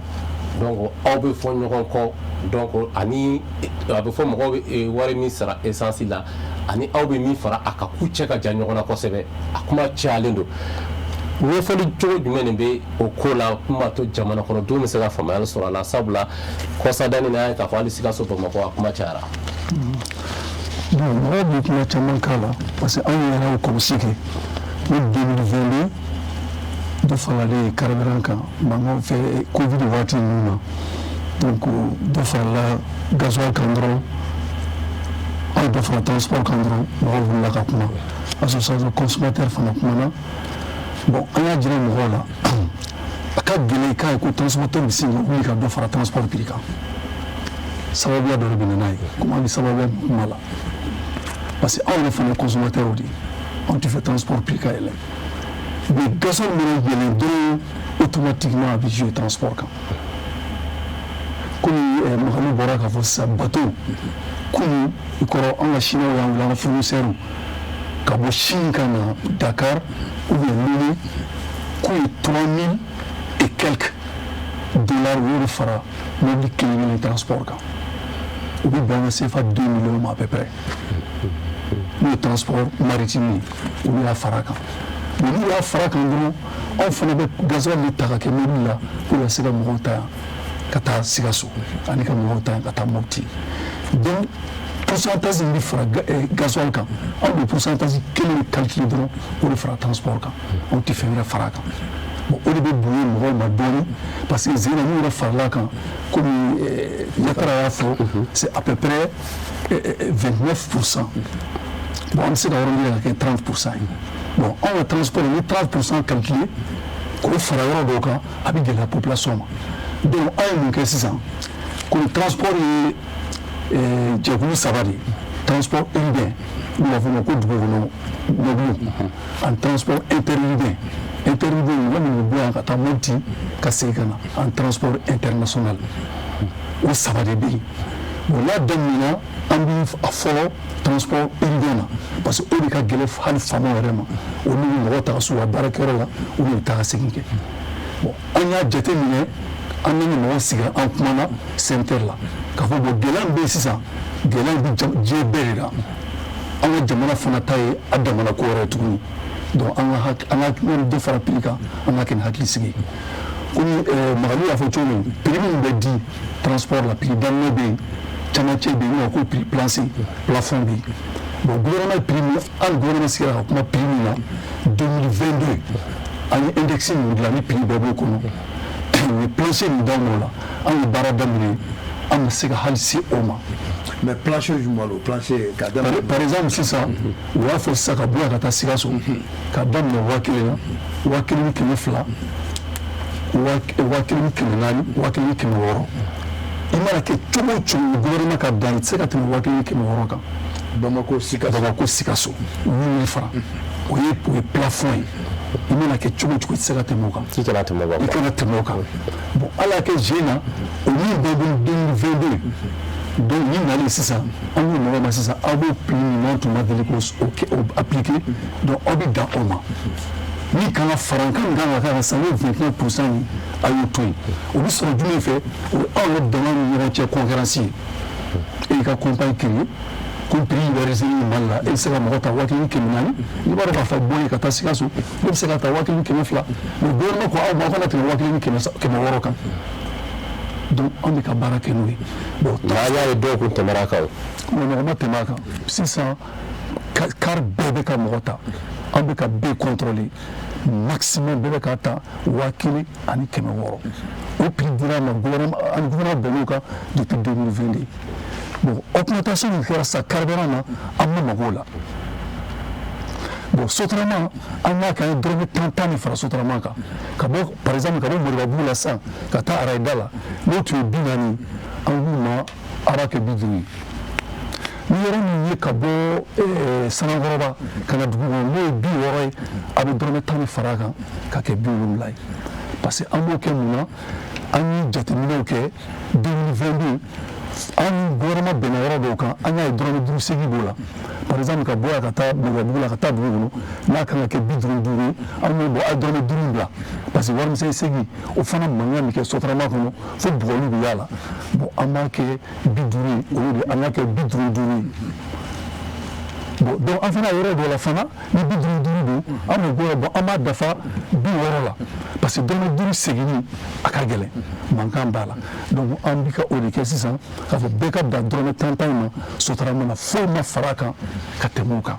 donc aw bɛ fɔ ɲɔgɔn kɔ. Donc ani a bɛ fɔ mɔgɔw bɛ wari min sara essence la ani aw bɛ min fara a kan, k'u cɛ ka jan ɲɔgɔn na kosɛbɛ, a kuma cayalen don. Ɲɛfɔli cogo jumɛn de bɛ o ko la min b'a to jamana kɔnɔdenw bɛ se ka faamuyali sɔrɔ a la? Sabula kɔsadani na, an ye k'a fɔ hali Sikaso, Bamakɔ, a kuma cayara. Bon, mɔgɔw bɛ kuma caman k'a la, parce que anw yɛrɛ y'o kɔlɔsi kɛ ni 2022 dɔ faralen carburant kan mankan fɛ Covid waati ninnu na. Donc dɔ farala gasoil kan dɔrɔn, hali dɔ fara transport kan dɔrɔn, mɔgɔw wulila ka kuma, association consommateur fana kumana. Bon, an y'a jira mɔgɔw la, a ka gɛlɛn i k'a ye ko transporteur bɛ se ka wuli ka dɔ fara transport prix kan. Sababuya dɔ de bɛ na n'a ye, komi an bɛ sababuya kuma la, parce que anw yɛrɛ fana ye consommateur de ye, anw tɛ fɛ transport prix ka yɛlɛ. Mais gasoil mana yɛlɛ dɔrɔn, automatiquement a bɛ jouer transport kan. Komi Mahamu bɔra k'a fɔ sisan, bateau kunun i kɔrɔ, an ka Chinois y'an wele, an ka fournisseurs, ka bɔ Chine ka na Dakar ou bien Lomé, k'u ye 3000 et quelques dollars u y'o de fara mobili kelen kelen transport kan. O bɛ bɛn an ka CFA 2 millions ma à peu près. N'o ye transport maritime ye, olu y'a fara a kan. Mais n'u y'a fara a kan dɔrɔn, anw fana bɛ gasoil de ta ka kɛ mobili la pour ka se ka mɔgɔw ta yan ka taa Sikaso ani ka mɔgɔw ta yan ka taa Mopti. Donc pourcentage min bɛ fara gasoil kan, anw bɛ pourcentage kelen de calculer dɔrɔn k'o de fara transport kan, anw tɛ fɛn wɛrɛ fara a kan. Bon, o de bɛ bonya mɔgɔw ma dɔɔni, parce que zena n'u yɛrɛ farala kan, komi Yatara y'a fɔ, c'est à peu près 29%. Bon, an bɛ se ka yɔrɔ ka kɛ 30% ye. Bon, anw ka transport, ni 30% calculer k'o fara yɔrɔ dɔw kan, a bɛ gɛlɛya population ma. Donc an ye mun kɛ sisan? Komi transport ye Jɛkulu saba de: transport urbain, n'u b'a fɔ o ma ko dugu kɔnɔ mobili, ani transport interurbain. Interurbain, mɔgɔ minnu bɛ bɔ yan ka taa Mopti ka segin ka na, ani transport international. O saba de bɛ yen. Bon, n'a daminɛna, an bɛ a fɔlɔ transport urbain na, parce que o de ka gɛlɛn hali faamaw yɛrɛ ma. Olu bɛ mɔgɔ ta ka s'u ka baarakɛyɔrɔ la, olu bɛ taa ka segin kɛ. Bon, an y'a jateminɛ, an ni mɔgɔw sigira, an kumana CMTR la k'a fɔ bon, gɛlɛya min bɛ yen sisan, gɛlɛya bɛ diɲɛ bɛɛ de la. An ka jamana fana ta ye a damana ko wɛrɛ ye tuguni. Donc an ka dɔ fara prix kan, an ka kɛ ni hakili sigi ye. Komi Magali y'a fɔ cogo min, prix min bɛ di transport la, prix daminɛ bɛ yen, camancɛ bɛ yen, n'o ko prix plancher, plafond bɛ yen. Bon, gouvernement ye prix min, hali gouvernement sigira ka kuma prix min na 2022, an ye index min dilan ni prix bɛɛ b'o kɔnɔ, u ye plancher min d'anw ma, o la an ye baara daminɛ, an ma se ka hali se o ma. Mais plancher jumɛn don, plancher ka daminɛ? Par exemple, sisan u y'a fɔ sisan ka bɔ yan ka taa Sikaso, ka daminɛ 1000 na, 1200, 1400, 1600. I mana kɛ cogo o cogo, gouvernement ka dan, i tɛ se ka tɛmɛ 1600 kan. Bamako Sikaso. Bamako Sikaso, 8000 francs, o ye plafond ye. I mana kɛ cogo o cogo, i tɛ se ka tɛmɛ o kan. I kana tɛmɛ o kan. I kana tɛmɛ o kan. Bon, ala y'a kɛ zen na, o min bɛ bolo 2022. Donc ni nalen sisan, an ko mɔgɔw ma sisan, aw b'o prix min n'an tun ma deli k'o o appliquer, donc aw bɛ dan o ma. Min kan ka fara kan, min kan ka k'a kan sisan, n'o ye 29 % ye, a y'o to yen. O bɛ sɔrɔ jumɛn fɛ? O ye anw yɛrɛ dama ni ɲɔgɔn cɛ concurrence ye. E y'i ka compagnie créer, ko prix libéralisé Mali la, e bɛ se ka mɔgɔ ta 1400. N'i b'a dɔn k'a fɔ bɔ yen ka taa Sikaso, ne bɛ se ka ta 1200. Mais gouvernement ko aw ma, aw kana tɛmɛ 1600 kan. Donc an bɛ ka baara kɛ n'o ye. Bon. Nka an y'a ye dɔw kun tɛmɛra a kan o. Mɔgɔ ma tɛmɛ a kan. Sisan car bɛɛ bɛ ka mɔgɔ ta, an bɛ ka bɛɛ contrôler maximum, bɛɛ bɛ ka ta 1600. O prix dira ma, gouvernement, ani gouvernement bɛnn'o kan depuis 2022. Bon, augmentation min kɛra sisan carburant na, an ma mago o la. Bon, Sotrama, an y'a kɛ, an ye dɔrɔmɛ tan tan de fara Sotrama kan. Ka bɔ, par exemple, ka bɔ Moribabugu la sisan ka taa Arayida la, n'o tun ye 40, an k'u ma a b'a kɛ 50 ye. Ni yɔrɔ min ye ka bɔ Sanankɔrɔba ka na dugu kɔnɔ, n'o ye 60 ye, a bɛ dɔrɔmɛ 10 de fara a kan ka kɛ 70 ye. Parce que an b'o kɛ mun na? An ye jateminɛw kɛ 2022, an ni gouvernement bɛnna yɔrɔ dɔw kan, an y'a ye dɔrɔmɛ 5 segin b'o la. Par exemple, ka bɔ yan ka taa Moribabugu la ka taa dugu kɔnɔ, n'a kan ka kɛ 55 ye, an b'o bɔ, a ye dɔrɔmɛ 5 bila, parce que warimisɛn segin o fana mankan bɛ kɛ Sotrama kɔnɔ fo bugɔli bɛ y'a la. Bon, an b'a kɛ 50 ye, olu de an k'a kɛ 55 ye. Bon, donc an fana yɔrɔ dɔ la fana, ni 55 don, an b'o bɔ, bon, an b'a dafa 60 la, parce que dɔrɔmɛ 5 seginni a ka gɛlɛn, mankan b'a la. Donc an bɛ ka o de kɛ sisan, k'a fɔ bɛɛ ka dan dɔrɔmɛ tan tan in ma Sotrama na, foyi ma fara a kan ka tɛmɛ o kan.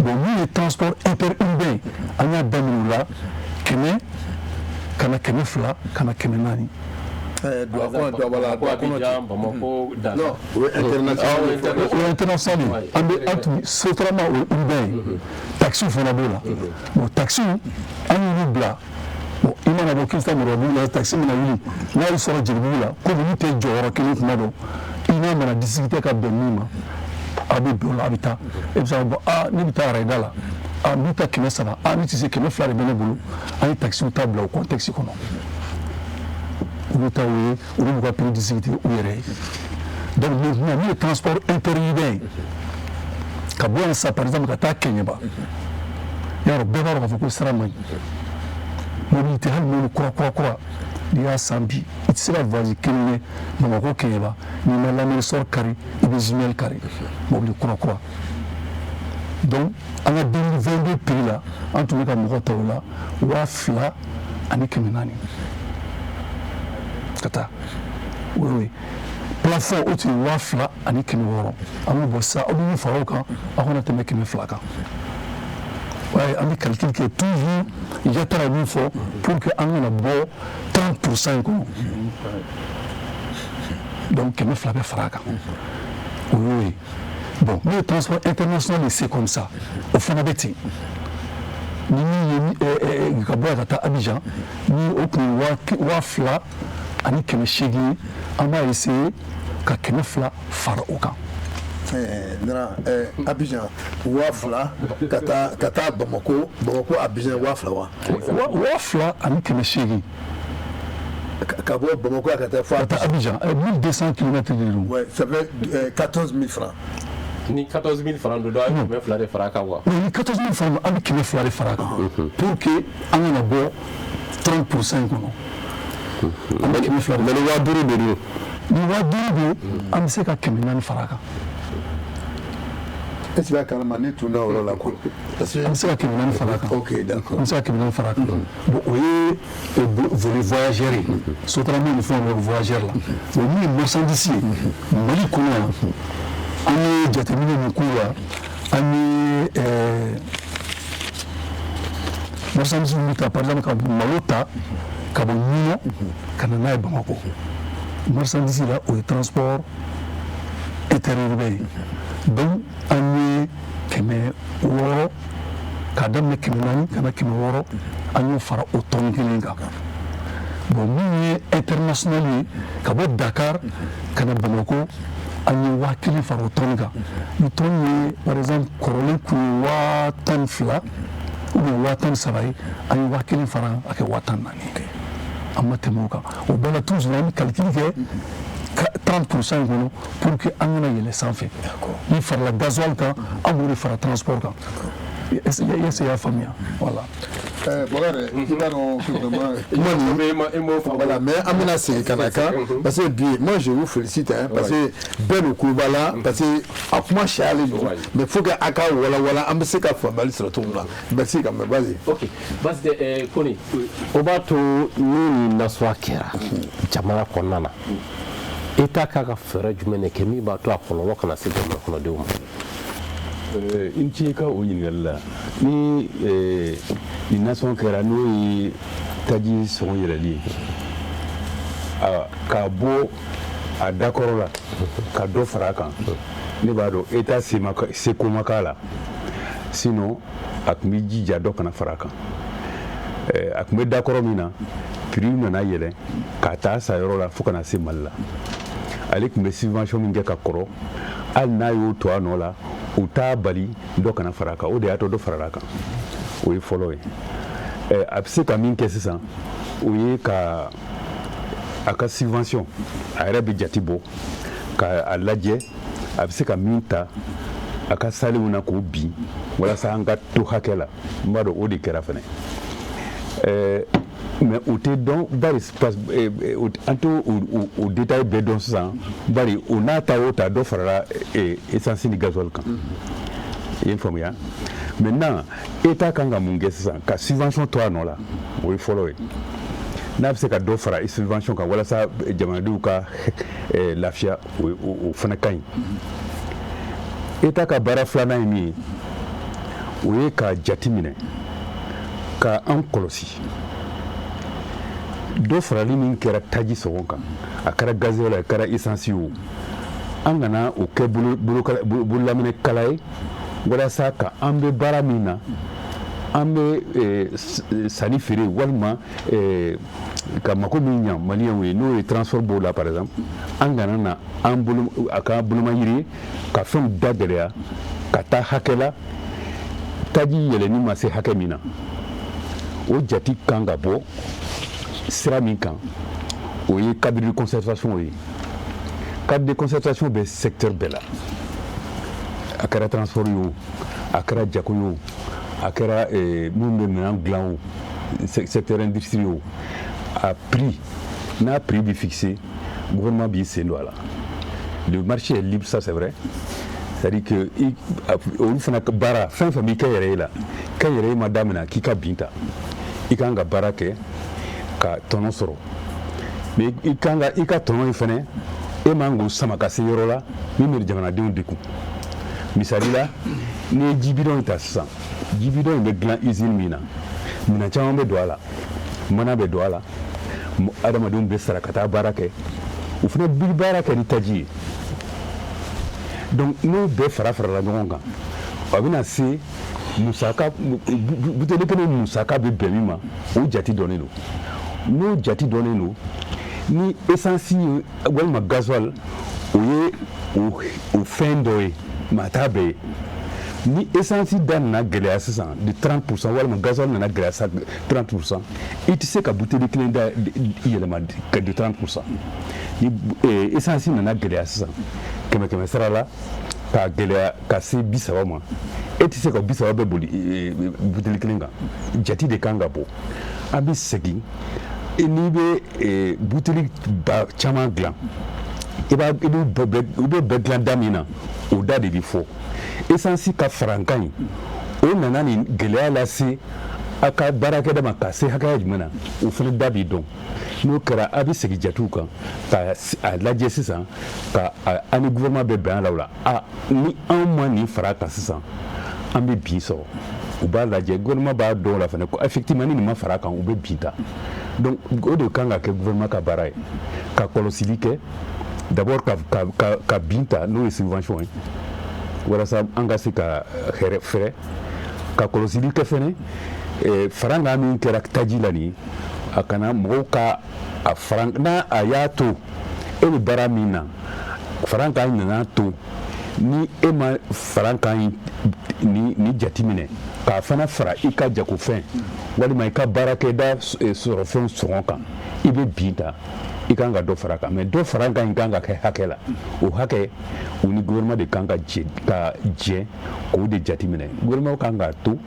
Bon, min ye transport interurbain, an y'a daminɛ o la 100 ka na 200 ka na 400. Bamako. Non, o ye international. O ye international ye. An bɛ an tun Sotrama, o ye urbain ye. Taxi fana b'o la. Bon, taxi, an y'olu bila. Bon, i mana bɔ k'i bɛ taa Moribabugu la, taxi mana wuli, n'a y'i sɔrɔ Jelibugu la, komi olu tɛ jɔyɔrɔ kelen kuma dɔn, i n'a mana discuter ka bɛn min ma, a bɛ bɛn o la, a bɛ taa. E bɛ se ka bɔ, aa, ne bɛ taa Arayida la, aa, n bɛ taa 300, aa, ne tɛ se, 200 de bɛ ne bolo. An ye taxiw ta bila o contexte kɔnɔ. Olu ta o ye, olu b'u ka prix discuter u yɛrɛ ye. Donc maintenant, min ye transport interurbain ye, ka bɔ yan sisan, par exemple, ka taa Kɛɲɛba, yarɔ, bɛɛ b'a dɔn k'a fɔ ko sira man ɲi, mobili tɛ, hali mobili kura kura kura n'i y'a san bi, i tɛ se ka voyage kelen kɛ Bamakɔ Kɛɲɛba n'i ma lamɛrisseur kari, i bɛ jumelle kari, mobili kura kura. Donc an ka 2022 prix la, an tun bɛ ka mɔgɔ ta o la 2400 ka taa, o y'o ye. Plafond, o tun ye 2600. An b'o bɔ sisan, aw bɛ min fara o kan, aw kana tɛmɛ 200 kan. Ouais, an bɛ calcul kɛ toujours, Yatara min fɔ, pour que an kana bɔ 30 % in kɔnɔ. Donc 200 bɛ fara a kan, o y'o ye. Bon, n'o ye transport international ye, c'est comme ça, o fana bɛ ten. Ni min ye ka bɔ yan ka taa Abidjan, ni o tun ye 2800 ye, an b'a essayer ka 200 fara o kan. Nana Abidjan 2000 ka taa Bamako, Bamako Abidjan 2000 wa? 2800. Ka bɔ Bamako ka taa fo Ka taa Abidjan, 1200 kilomètres de don. Ouais, ça fait 14 000 francs. Ni 14 000 francs don, a bɛ 200 de fara a kan quoi. Ni 14 000 francs don, an bɛ 200 de fara a kan pour que an kana bɔ 30% in kɔnɔ. An bɛ 200 de. Mais ni 5000 de don? Ni 5000 don, an bɛ se ka 400 fara a kan. Est ce que b'a kalama ne tun da o yɔrɔ la quoi, parce que An bɛ se ka 400 fara a kan. Ok, d'accord. An bɛ se ka 400 fara a kan. Bon, o ye volet voyageur ye, Sotrama ni fɛnw bɛ voyageur la. Bon, min ye marchandise ye Mali kɔnɔ yan, an ye jateminɛ min k'u la, an ye marchandise min ta, par exemple ka malo ta ka bɔ Ɲɔnɔ ka na n'a ye Bamakɔ, marchandise la, o ye transport interurbain ye. Donc an ye 600, k'a daminɛ 400 ka na 600, an y'o fara o tɔni kelen kan. Bon, min ye international ye, ka bɔ Dakar ka na Bamako, an ye 1000 fara o tɔni kan. Ni tɔni ye, par exemple, kɔrɔlen kun ye 12,000 ou bien 13,000 ye, an ye 1000 fara a kɛ 14,000 ye. An ma tɛmɛ o kan. O bɛɛ la, toujours an bɛ calcul kɛ 30% in kɔnɔ pour que an kana yɛlɛ sanfɛ. Ni farala gasoil kan, an b'o de fara transport kan. Est-ce que i y'a faamuya? Voilà. Bɔkari, i b'a dɔn que vraiment kuma nin, voilà, mais an bɛna segin ka na kan, parce que bi, moi je vous félicite hein, parce que bɛɛ de kulo b'a la, parce que a kuma siyalen don, mais faut que a ka walawala, an bɛ se ka faamuyali sɔrɔ cogo min na. Merci quand même, vas-y. Ok, basi tɛ. Koni, o b'a to ni nin nasuya kɛra jamana kɔnɔna na, État k'a ka fɛɛrɛ jumɛn de kɛ min b'a to a kɔlɔlɔ kana se jamana kɔnɔdenw ma? I ni ce i ka o ɲininkali la. Ni nin nasɔn kɛra, n'o ye taji sɔngɔ yɛlɛli ye k'a bɔ a dakɔrɔ la ka dɔ fara a kan, ne b'a dɔn État seko ma k'a la, sinon a tun bɛ jija dɔ kana fara a kan. A tun bɛ dakɔrɔ min na, prix nana yɛlɛ k'a taa sa yɔrɔ la fo ka na se Mali la. Ale tun bɛ subvention min kɛ ka kɔrɔ, hali n'a y'o to a nɔ la, u t'a bali dɔ kana fara a kan. O de y'a to dɔ farala a kan. O ye fɔlɔ ye. A bɛ se ka min kɛ sisan, o ye ka a ka subvention, a yɛrɛ bɛ jate bɔ ka a lajɛ, a bɛ se ka min ta a ka salenw na k'o bin walasa an ka to hakɛ la. N b'a dɔn o de kɛra fɛnɛ, mais o tɛ dɔn bari an t'o o détail bɛɛ dɔn sisan, bari o n'a ta o ta, dɔ farala essence ni gasoil kan. I ye n faamuya? Maintenant, État kan ka mun kɛ sisan? Ka subvention to a nɔ la, o ye fɔlɔ ye. N'a bɛ se ka dɔ fara subvention kan walasa jamanadenw ka lafiya, o fana ka ɲi. État ka baara filanan ye min ye, o ye ka jate minɛ ka an kɔlɔsi. Dɔ farali min kɛra taji sɔngɔ kan, a kɛra gasoil, a kɛra essence ye o, an kana o kɛ bololaminɛ kala ye walasa ka an bɛ baara min na, an bɛ sanni feere walima ka mako min ɲa maliyɛnw ye, n'o ye transport b'o la par exemple, an kana na an bolo a ka bolomayiri ye ka fɛnw da gɛlɛya ka taa hakɛ la taji yɛlɛnni ma se hakɛ min na. O jate kan ka bɔ sira min kan, o ye cadre de concertation ye. Cadre de concertation bɛ secteur bɛɛ la, a kɛra transport ye o, a kɛra jago ye o, a kɛra minnu bɛ minɛn dilan o, secteur industrie o, a prix, n'a prix bɛ fixé, gouvernement b'i sen don a la. Le marché est libre, ça c'est vrai, c'est-à-dire que olu fana baara fɛn fɛn b'i kɛ yɛrɛ ye la, kɛ yɛrɛ ye ma daminɛ k'i ka bin ta, i kan ka baara kɛ ka tɔnɔ sɔrɔ, mais i kan ka i ka tɔnɔ in fɛnɛ, e man k'o sama ka se yɔrɔ la min bɛ jamanadenw degun. Misali la, n'i ye jibidɔn in ta sisan, jibidɔn in bɛ dilan usine min na, minɛn caman bɛ don a la, mana bɛ don a la, adamadenw bɛ sara ka taa baara kɛ, u fana bɛ baara kɛ ni taji ye. Donc n'o bɛɛ fara farala ɲɔgɔn kan, a bɛna se musaka, buteli kelen musaka bɛ bɛn min ma, o jate dɔnnen don. N'o jate dɔnnen don, ni essence ye walima gasoil O ye o fɛn dɔ ye, maa t'a bɛɛ ye. Ni essence da nana gɛlɛya sisan de 30% walima gasoil nana gɛlɛya sisan 30%, i tɛ se ka buteli kelen da yɛlɛma de 30%. Ni essence nana gɛlɛya sisan kɛmɛ kɛmɛ sara la, k'a gɛlɛya ka se 30 ma, e tɛ se ka 30 bɛɛ boli buteli kelen kan. Jate de kan ka bɔ. An bɛ segin, n'i bɛ buteli ba caman dilan, i b'a i bɛ i bɛ bɛɛ dilan da min na, o da de bɛ fɔ. Essence ka farankan in, o nana nin gɛlɛya lase a ka baarakɛda ma ka se hakɛya jumɛn na, o fana da b'i dɔn. N'o kɛra, a bɛ segin jatew kan ka a lajɛ sisan, ka an ni gouvernement bɛ bɛn a la. O la, a ni anw ma nin fara a kan sisan, an bɛ bin sɔrɔ. U b'a lajɛ, gouvernement b'a dɔn o la fana ko effectivement, ni nin ma fara a kan, u bɛ bin ta. Donc o de kan ka kɛ gouvernement ka baara ye, ka kɔlɔsili kɛ d'abord, ka bin ta, n'o ye subvention ye, walasa an ka se ka hɛrɛ fɛrɛ, ka kɔlɔsili kɛ fɛnɛ farankan min kɛra taji la nin, a kana mɔgɔw ka a faran n'a a y'a to e bɛ baara min na, farankan nana to ni e ma farankan ni jateminɛ k'a fana fara i ka jagofɛn walima i ka baarakɛda sɔrɔfɛn sɔngɔ kan, i bɛ bin ta. I kan ka dɔ fara kan, mais dɔ fara kan in kan ka kɛ hakɛ la. O hakɛ, u ni gouvernement de kan ka jɛ ka jɛ k'o de jateminɛ. Gouvernement kan ka to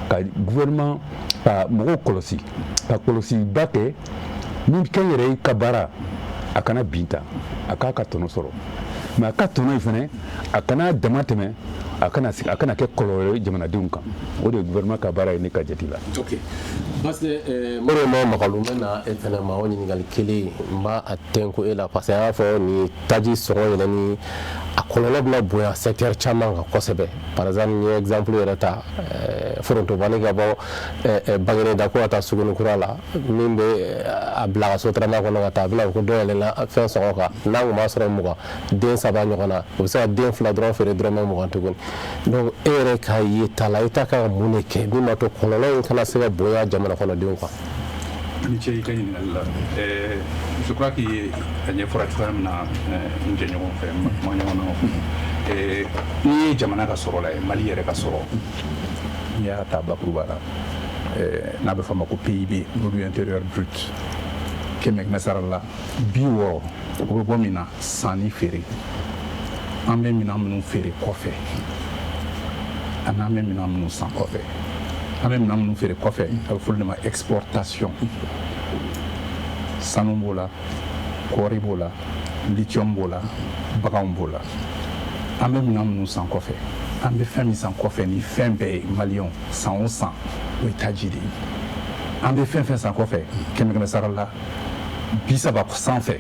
ka gouvernement ka mɔgɔw kɔlɔsi, ka kɔlɔsiba kɛ ni kɛnyɛrɛye ka baara, a kana bin ta, a k'a ka tɔnɔ sɔrɔ, mais a ka tɔnɔ in fana, a kana dama tɛmɛ, a kana kɛ kɔlɔlɔ ye jamanadenw kan. O de ye gouvernement ka baara ye, ne ka jate la. Ok, parce que Moribo ma Magalu, n bɛ na e fɛnɛ ma. O ɲininkali kelen, n b'a a tɛnku e la, parce que an y'a fɔ nin taji sɔngɔ yɛlɛnni, a kɔlɔlɔ bɛna bonya secteur caman kan kosɛbɛ. Par exemple, n ye exemple yɛrɛ ta, forontobani ka bɔ Baguineda ko ka taa Sugunikura la, min bɛ a bila ka sotarama kɔnɔ ka taa, a bɛna ko dɔ yɛlɛnna fɛn sɔngɔ kan. N'a kun b'a sɔrɔ 20, den saba ɲɔgɔn na, o bɛ se ka den fila dɔrɔn feere dɔrɔmɛ 20 tuguni. Donc e yɛrɛ ka ye ta la, i ta kan ka mun de kɛ min b'a to kɔlɔlɔ in kana se ka bonya jamana kɔnɔdenw kan? Ni ce i ka ɲininkali la. Je crois que a ɲɛfɔra cogoya min na n jɛɲɔgɔn fɛ, kuma ɲɔgɔn na, n'i ye jamana ka sɔrɔ lajɛ, Mali yɛrɛ ka sɔrɔ, n'i y'a ta bakuruba la, n'a bɛ fɔ a ma ko PIB, produit intérieur brut, kɛmɛ kɛmɛ sara la 60, o bɛ bɔ min na, sanni feere. An bɛ minɛn minnu feere kɔfɛ ani an bɛ minɛn minnu san kɔfɛ. An bɛ minɛn minnu feere kɔfɛ, a bɛ fɔ olu de ma exportation. Sanu b'o la, kɔɔri b'o la, lithium b'o la, baganw b'o la. An bɛ minɛn minnu san kɔfɛ, an bɛ fɛn min san kɔfɛ ni fɛn bɛɛ ye maliyɛnw san o san, o ye taji de ye. An bɛ fɛn fɛn san kɔfɛ, kɛmɛ kɛmɛ sara la 30 sanfɛ,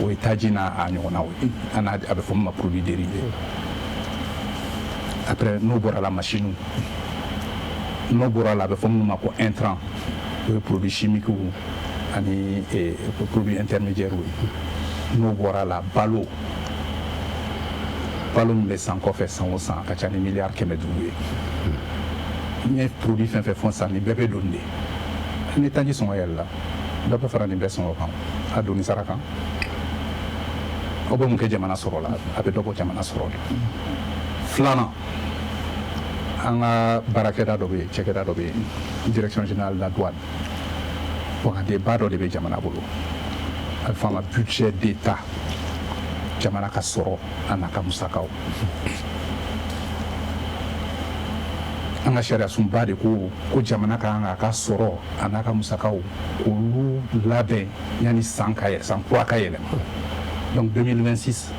o ye taji n'a a ɲɔgɔnnaw ye, a n'a a bɛ fɔ min ma produit dérivé. Après, n'o bɔra la, machine. N'o bɔra la, a bɛ fɔ minnu ma ko intrant, o ye produit chimique ani produit intermédiaire ye. N'o bɔra la, balo. Balo min bɛ san kɔfɛ san o san, a ka ca ni miliyari 500 ye. N ye produit fɛn fɛn fɔ sisan, nin bɛɛ bɛ don de. Ni taji sɔngɔ yɛlɛla, dɔ bɛ fara nin bɛɛ sɔngɔ kan, a donni sara kan. Aw bɛ mun kɛ jamana sɔrɔ la? A bɛ dɔ bɔ jamana sɔrɔ la. Filanan, an ka baarakɛda dɔ bɛ yen, cakɛda dɔ bɛ yen, Direction générale de la douane. Wagandeba dɔ de bɛ jamana bolo, a bɛ fɔ a ma budget d'État, jamana ka sɔrɔ a n'a ka musakaw. An ka sariya sunba de ko ko jamana ka kan k'a ka sɔrɔ a n'a ka musakaw k'olu labɛn yanni san ka yɛlɛ, san kura ka yɛlɛma. Donc 2026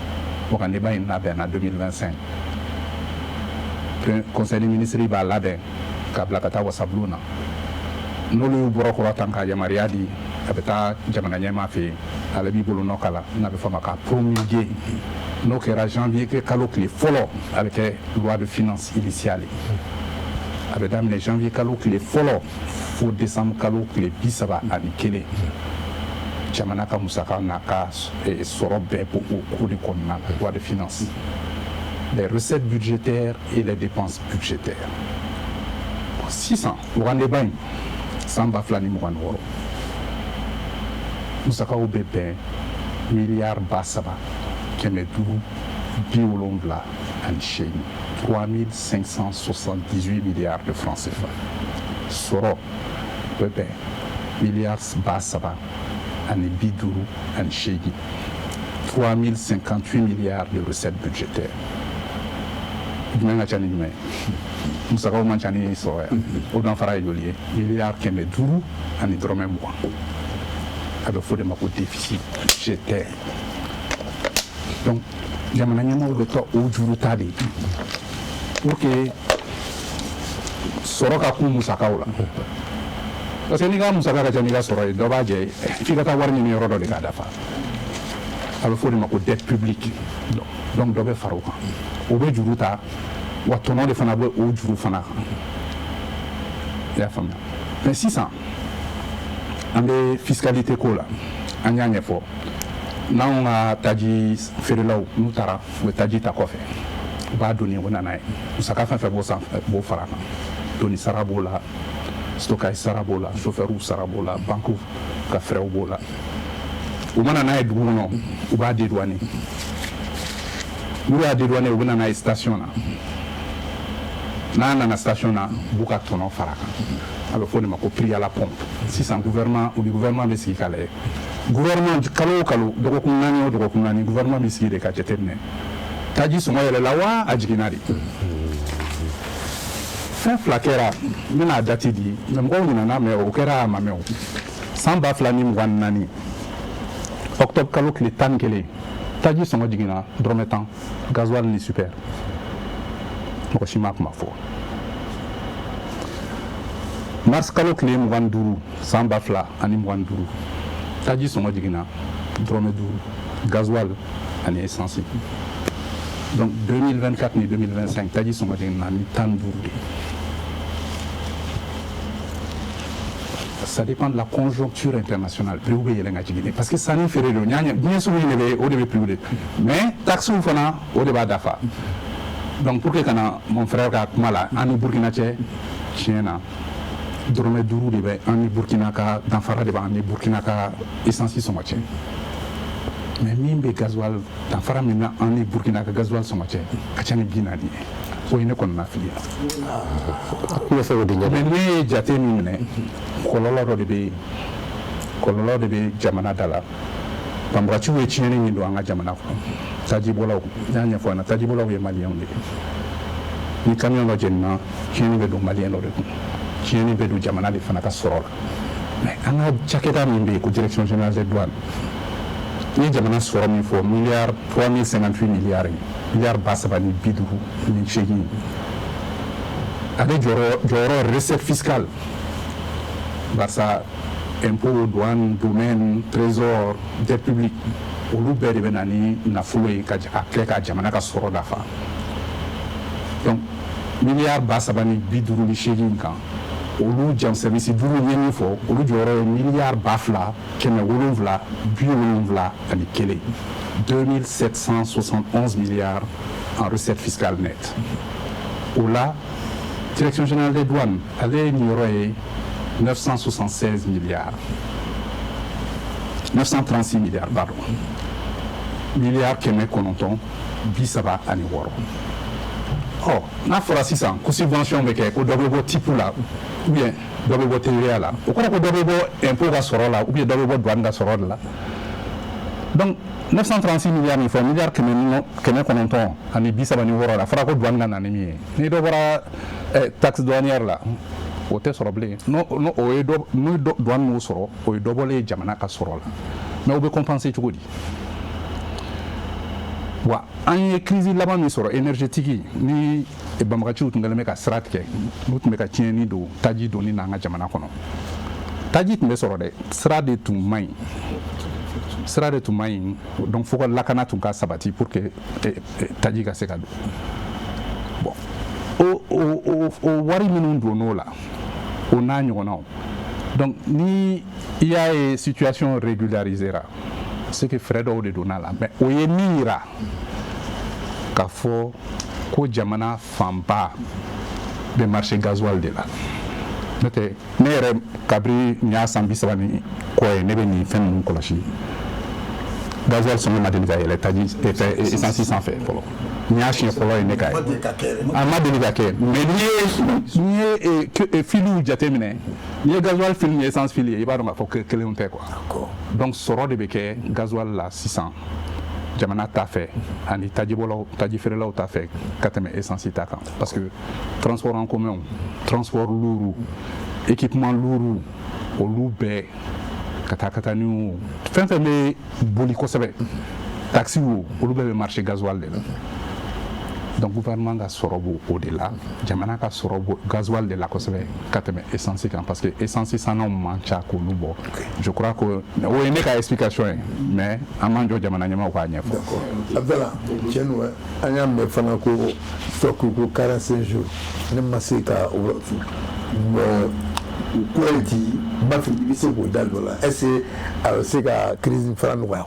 wagandeba in labɛnna 2025. Conseil des ministres b'a labɛn k'a bila ka taa wasabulon na. N'olu y'u bɔrɔ kɔrɔ tan ka yamaruya di, a bɛ taa jamana ɲɛmaa fɛ yen, ale b'i bolo nɔ k'a la, n'a bɛ fɔ a ma k'a promulguer. N'o kɛra janvier kɛ kalo tile fɔlɔ, a bɛ kɛ loi de finance initiale ye. A bɛ daminɛ janvier kalo tile fɔlɔ fo décembre kalo tile 31. Jamana ka musaka n'a ka sɔrɔ bɛɛ b'o o de kɔnɔna la, loi de finance, les recettes budgétaires et les dépenses budgétaires. Sisan wagandeba in, san 2026 musakaw bɛ bɛn miliyari ba saba 578, 3578 milliards de francs CFA. Sɔrɔ o bɛ bɛn miliyari 3558, 3058 milliards de recettes budgétaires. Jumɛn ka ca ni jumɛn ye? Musakaw man ca ni sɔrɔ ye. O danfara ye joli ye? Miliyari 500 ni dɔrɔmɛ 20. A bɛ fɔ o de ma ko déficit budgétaire. Donc jamana ɲɛmɔgɔw bɛ taa o juru ta de pour que sɔrɔ ka kun musakaw la, parce que n'i ka musaka ka ca n'i ka sɔrɔ ye, dɔ b'a jɛ, f'i ka taa wari ɲini yɔrɔ dɔ de k'a dafa. A bɛ fɔ o de ma ko dette publique. Donc dɔ bɛ fara o kan, o bɛ juru ta, wa tɔnɔ de fana bɛ o juru fana kan. I y'a faamuya? Mais sisan an bɛ fiscalité ko la, an y'a ɲɛfɔ n'anw ka taji feerelaw n'u taara, u bɛ taji ta kɔfɛ, u b'a doni, o nana ye musaka fɛn fɛn b'o sanfɛ, b'o fara a kan. Doni sara b'o la, stockage sara b'o la, chauffeur sara b'o la, banque ka frais b'o la. U mana n'a ye dugu kɔnɔ, u b'a dédouaner. N'u y'a dédouaner, u bɛ na n'a ye station na. N'a nana station na, u b'u ka tɔnɔ fara a kan. A bɛ fɔ o de ma ko prix à la pompe. Sisan gouvernement, u ni gouvernement bɛ sigi k'a lajɛ. Gouvernement, kalo o kalo, dɔgɔkun 4 o dɔgɔkun 4, gouvernement bɛ sigi de ka jateminɛ taji sɔngɔ yɛlɛla wa a jiginna de. Fɛn fila kɛra, n bɛna a date di, mais mɔgɔw ɲinɛna, mais o kɛra, a ma mɛn. O san 2024, octobre kalo tile 11, taji sɔngɔ jiginna dɔrɔmɛ 10, gasoil ni super. Mɔgɔ si ma kuma fɔ. Mars kalo tile 25, san 2025, taji sɔngɔ jiginna dɔrɔmɛ 5, gasoil ani essence. Donc 2024 ni 2025, taji sɔngɔ jiginna ni 15 de ye. Ça dépend de la conjoncture internationale. Prix bɛ yɛlɛn ka jigin parce que sanni feere don, diɲɛ sugu in de bɛ, o de bɛ prix de, mais taxes fana, o de b'a dafa. Donc pour que ka na mon frère ka kuma la, an ni Burkina cɛ, tiɲɛ na, dɔrɔmɛ 5 de bɛ an ni Burkina ka danfara de b'an ni Burkina ka essence sɔngɔ cɛ. Mais min bɛ gasoil, danfara min bɛ an ni Burkina ka gasoil sɔngɔ cɛ ka ca ni 40 ye, o ye ne kɔni na fili ye. Tun bɛ fɛ k'o de ɲɛdɔn. Mais ne ye jate min minɛ, kɔlɔlɔ dɔ de bɛ yen, kɔlɔlɔ de bɛ jamana da la. Banbagaciw ye tiɲɛni min don an ka jamana kɔnɔ, tajibɔlaw, n y'a ɲɛfɔ ɲɛna, tajibɔlaw ye maliyɛnw de ye. Ni camion dɔ jenina, tiɲɛni bɛ don maliyɛn dɔ de kun, tiɲɛni bɛ don jamana de fana ka sɔrɔ la. Mais an ka cakɛda min bɛ yen ko Direction générale des douanes, n ye jamana sɔrɔ min fɔ, miliyari 3058 miliyari, miliyari 3058, ale jɔyɔrɔ recette fiscale, barisa impôt, douane, domaine, trésor, dette publique, olu bɛɛ de bɛ na ni nafolo ye ka a kɛ ka jamana ka sɔrɔ dafa. Donc miliyari 3058 kan, olu jam service duuru ye min fɔ, olu jɔyɔrɔ ye miliyari 2771, 2771 milliards en recette fiscale nette. O la, Direction générale des douanes, ale niyɔrɔ ye 976 milliards, 936 milliards, pardon, miliyari 936. Ɔ, n'a fɔra sisan ko subvention bɛ kɛ, ko dɔ bɛ bɔ TIP la ou bien dɔ bɛ bɔ TVA la, o kɔrɔ ko dɔ bɛ bɔ impôt ka sɔrɔ la ou bien dɔ bɛ bɔ douane ka sɔrɔ de la. Donc 936 milliards min fɔ, miliyari 936 la, a fɔra ko douane ka na ni min ye, ni dɔ bɔra taxe douanière la, o tɛ sɔrɔ bilen. N'o o ye dɔ, n'o douane m'o sɔrɔ, o ye dɔ bɔlen ye jamana ka sɔrɔ la. Mais o bɛ compenser cogo di? Wa an ye crise laban min sɔrɔ énergétique, ni banbagaciw tun kɛlen bɛ ka sira tigɛ, n'u tun bɛ ka tiɲɛni don taji donni na an ka jamana kɔnɔ, taji tun bɛ sɔrɔ dɛ, sira de tun man ɲi, sira de tun man ɲi. Donc fo ka lakana tun ka sabati pour que taji ka se ka don. Bon, o wari minnu donn'o la, o n'a ɲɔgɔnnaw. Donc ni i y'a ye situation régularisera, c'est que frais dɔw de donna la. Mais o ye min yira k'a fɔ ko jamana fanba bɛ marché gasoil de la. N'o tɛ, ne yɛrɛ, kabiri nin y'a san 30 ni kɔ ye, ne bɛ nin fɛn ninnu kɔlɔsi. Gasoil sɔngɔ ma deli ka yɛlɛ taji essence sanfɛ fɔlɔ. Nin y'a siɲɛ fɔlɔ ye ne ka ye, a ma deli ka kɛ. Mais n'i ye filiw jateminɛ, n'i ye gasoil fili ni essence fili ye, i b'a dɔn k'a fɔ kelenw tɛ quoi. Donc sɔrɔ de bɛ kɛ gasoil la sisan jamana ta fɛ ani tajibɔlaw, tajifeerelaw ta fɛ ka tɛmɛ essence ta kan, parce que transport en commun, transport lourd, équipement lourd, olu bɛɛ ka taa ka taa ni o fɛn fɛn bɛ boli kosɛbɛ, taxi o, olu bɛɛ bɛ marché gasoil de la. Donc gouvernement ka sɔrɔ b'o o de la, jamana ka sɔrɔ b'o gasoil de la kosɛbɛ ka tɛmɛ essence kan, parce que essence sannaw man ca k'olu bɔ. Je crois que o ye ne ka explication ye, mais an m'an jɔ jamana ɲɛmaaw k'a ɲɛfɔ. D'accord, Abdala, tiɲɛ don, an y'a mɛn fana ko stock ko 45 jours, ne ma se ka o ko ye ti. N b'a fɛ i bɛ se k'o da dɔ la, est ce que a bɛ se ka crise fana nɔgɔya wa?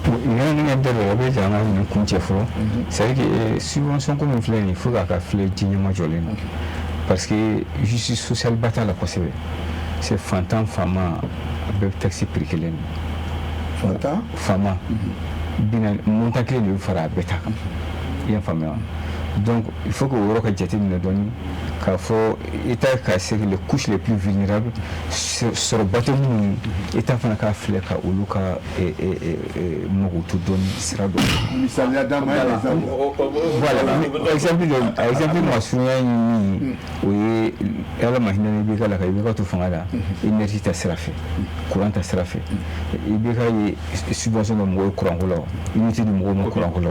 Yanni ne ka da don, a bɛ an ka nin kun cɛ fɔlɔ. C'est à dire que subvention ko min filɛ nin ye, il faut k'a ka filɛ ji ɲɛma jɔlen na, parce que justice sociale ba t'a la kosɛbɛ. C'est fantan, faama, a bɛɛ bɛ taxe prix kelen de. Fantan? Faama bi naani, montant kelen de bɛ fara a bɛɛ ta kan, i y'a faamuya wa? Donc il faut que o yɔrɔ ka jateminɛ dɔɔni, k'a fɔ État ka se les couches les plus vulnérables, sɔrɔba tɛ minnu ye, État fana k'a filɛ ka olu ka mago to dɔɔni sira dɔ. Misaliya d'a ma, exemple. Voilà, exemple dɔ, exemple masurunya ye min ye, o ye Ala ma hinɛ IBK la, ka IBK to fanga la, énergie ta sira fɛ, courant ta sira fɛ, IBK ye subvention kɛ mɔgɔw ye courant ko la, unité di mɔgɔw ma courant ko la.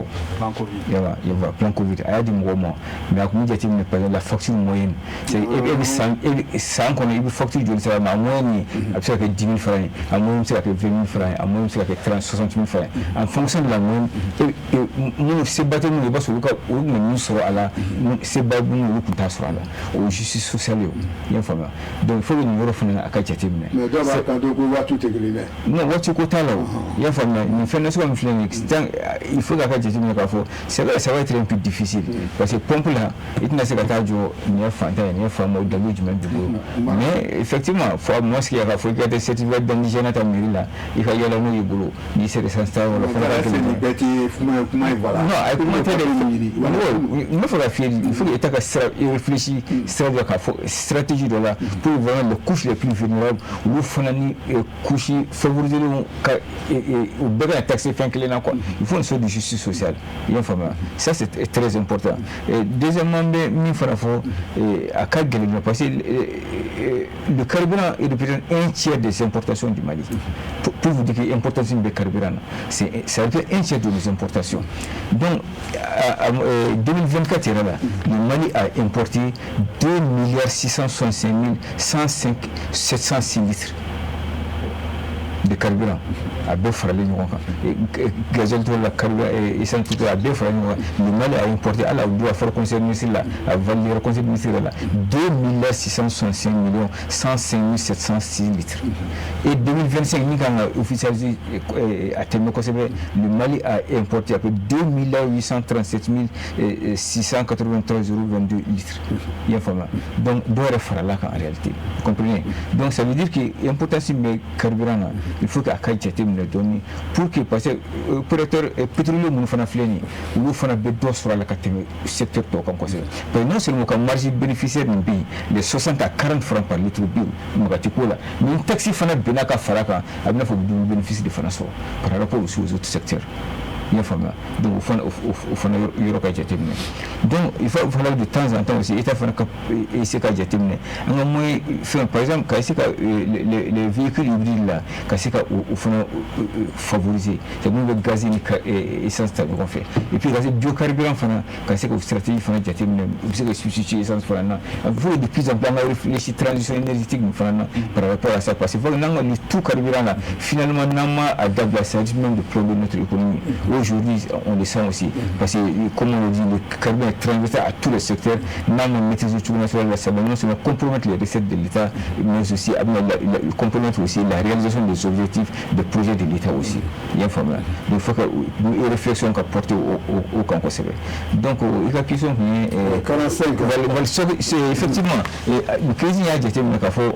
Yawa yawa, plan Covid, a y'a di mɔgɔw ma, mais a kun bɛ jateminɛ, par exemple la facture moyenne, c'est e bɛ san, e bɛ san kɔnɔ i bɛ facture joli sara, mais a moyenne a bɛ se ka kɛ 10 000 francs ye, a moyenne bɛ se ka kɛ 20 000 francs ye, a moyenne bɛ se ka kɛ 30 60 000 francs ye, en fonction de la moyenne. Minnu seba tɛ minnu ye, i b'a sɔrɔ olu ka olu tun bɛ min sɔrɔ a la, seba minnu, olu tun t'a sɔrɔ a la. O ye justice sociale ye o, i y'a faamuya? Donc il faut que nin yɔrɔ fana a ka jateminɛ. Mais dɔw b'a kanto ko waatiw tɛ kelen dɛ. Non, waati ko t'a la o, i y'a faamuya? Nin fɛn nasugu min filɛ nin ye, il faut k'a ka jateminɛ k'a fɔ c'est vrai, ça va être un peu difficile, parce que pompe la, i tɛna se ka taa jɔ nin ye fantan ye, nin ye faama, o dalu jumɛn b'i bolo? Mais effectivement, faut à moins que k'a fɔ i ka taa certificat d'indigène ta mairie la, i ka yala n'o y'i bolo, n'i sera essence ta yɔrɔ la fana ka gɛlɛn. Nin bɛɛ tɛ kuma ye, voilà. Non, a ye kuma tɛ dɛ. N bɛ fɛ ka f'i ye, il faut que État ka sira réfléchir sira dɔ, k'a fɔ stratégie dɔ la pour vraiment les couches les plus vulnérables, olu fana ni couches favorisées ka u bɛɛ ka taxer fɛn kelen na quoi. Il faut une sorte de justice sociale, i y'a faamuya? Ça, c'est très important. Et deuxièmement, n bɛ min fana fɔ, a ka gɛlɛn, parce que le carburant représente un tiers des importations du Mali. Pour vous dire que importation bɛ carburant na, c'est ça représente un tiers de nos importations. Donc 2024 yɛrɛ la, le Mali a importé 2 milliards 665 105 706 litres de carburant, a bɛɛ faralen ɲɔgɔn kan, gasoil t'o la, carburant, essence t'o la, a bɛɛ faralen ɲɔgɔn kan. Le Mali a importé, hali a don a fɔra conseil ministre la, a validé conseil ministre la, 2 milliards 665 millions 105 706 litres. Et 2025 min kan ka officialiser a tɛmɛ kosɛbɛ, le Mali a importé à peu 2 milliards 837 683 022 litres, i y'a faamuya? Donc dɔw yɛrɛ farala kan en réalité, vous comprenez? Donc ça veut dire que importance min bɛ carburant na, il faut que a ka jateminɛ dɔɔni pour que, parce que opérateur pétrolier minnu fana filɛ nin ye, olu fana bɛ dɔ sɔrɔ a la ka tɛmɛ secteur tɔw kan kosɛbɛ, parce que non seulement ka marge bénéficiaire min bɛ yen, les 60 à 40 francs par litre bɛ yen, maga tɛ ko la, ni taxe fana bɛnna ka fara kan, a bɛna fɔ double bénéfice de fana sɔrɔ par rapport aussi aux autres secteurs, i y'a faamuya? Donc o fana yɔrɔ ka jateminɛ. Donc il faut falloir de temps en temps aussi État fana ka essayer ka jateminɛ an ka moyen fɛn, par exemple ka essayer ka les véhicules hybrides là, ka se ka o fana favoriser, c'est minnu bɛ gaz ni essence ta ɲɔgɔn fɛ, et puis ka se biocarburant fana, ka se k'o stratégie fana jateminɛ, u bɛ se ka substituer essence fana na. Il faut de plus en plus an ka réfléchir transition énergétique nin fana na par rapport à ça, parce que faut n'an ka le tout carburant là, finalement n'an ma a dabila, ça risque même de plomber notre économie. O Aujourd'hui, on le sent aussi. Parce que, comme on le dit, le carburant est transversal à tous les secteurs. Même on maîtrise tout naturel, ça va non seulement compromettre les recettes de l'État, mais aussi compromettre aussi la réalisation des objectifs des projets de l'État aussi. Il y a un Donc, il faut que une réflexion qu'a porté au camp. Donc, il y a question 45. C'est effectivement, une crise,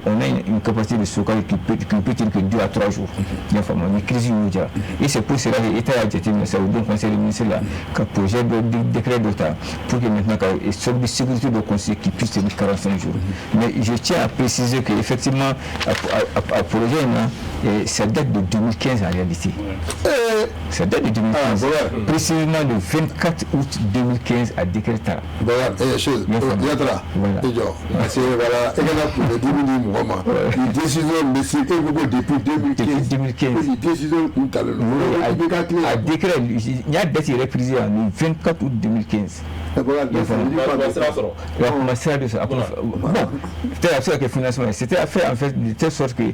on a une capacité de stockage qui peut tenir que 2 à 3 jours. Il y a une crise immédiate. Et c'est pour cela que l'État a jeté donc conseil des ministres là, qu'un projet de décret d'État pour que maintenant qu'il y ait une sécurité de conseil qui puisse tenir 45 jours. Mais je tiens à préciser qu'effectivement, à projet, ça date de 2015 en réalité. Ça date de 2015. Précisément le 24 août 2015 à décret d'État. Voilà, voilà, une décision depuis 2015. Une décision à décret, il y a date reprisée le 24 août 2015. Bon, peut-être que financement, c'était fait en fait de telle sorte que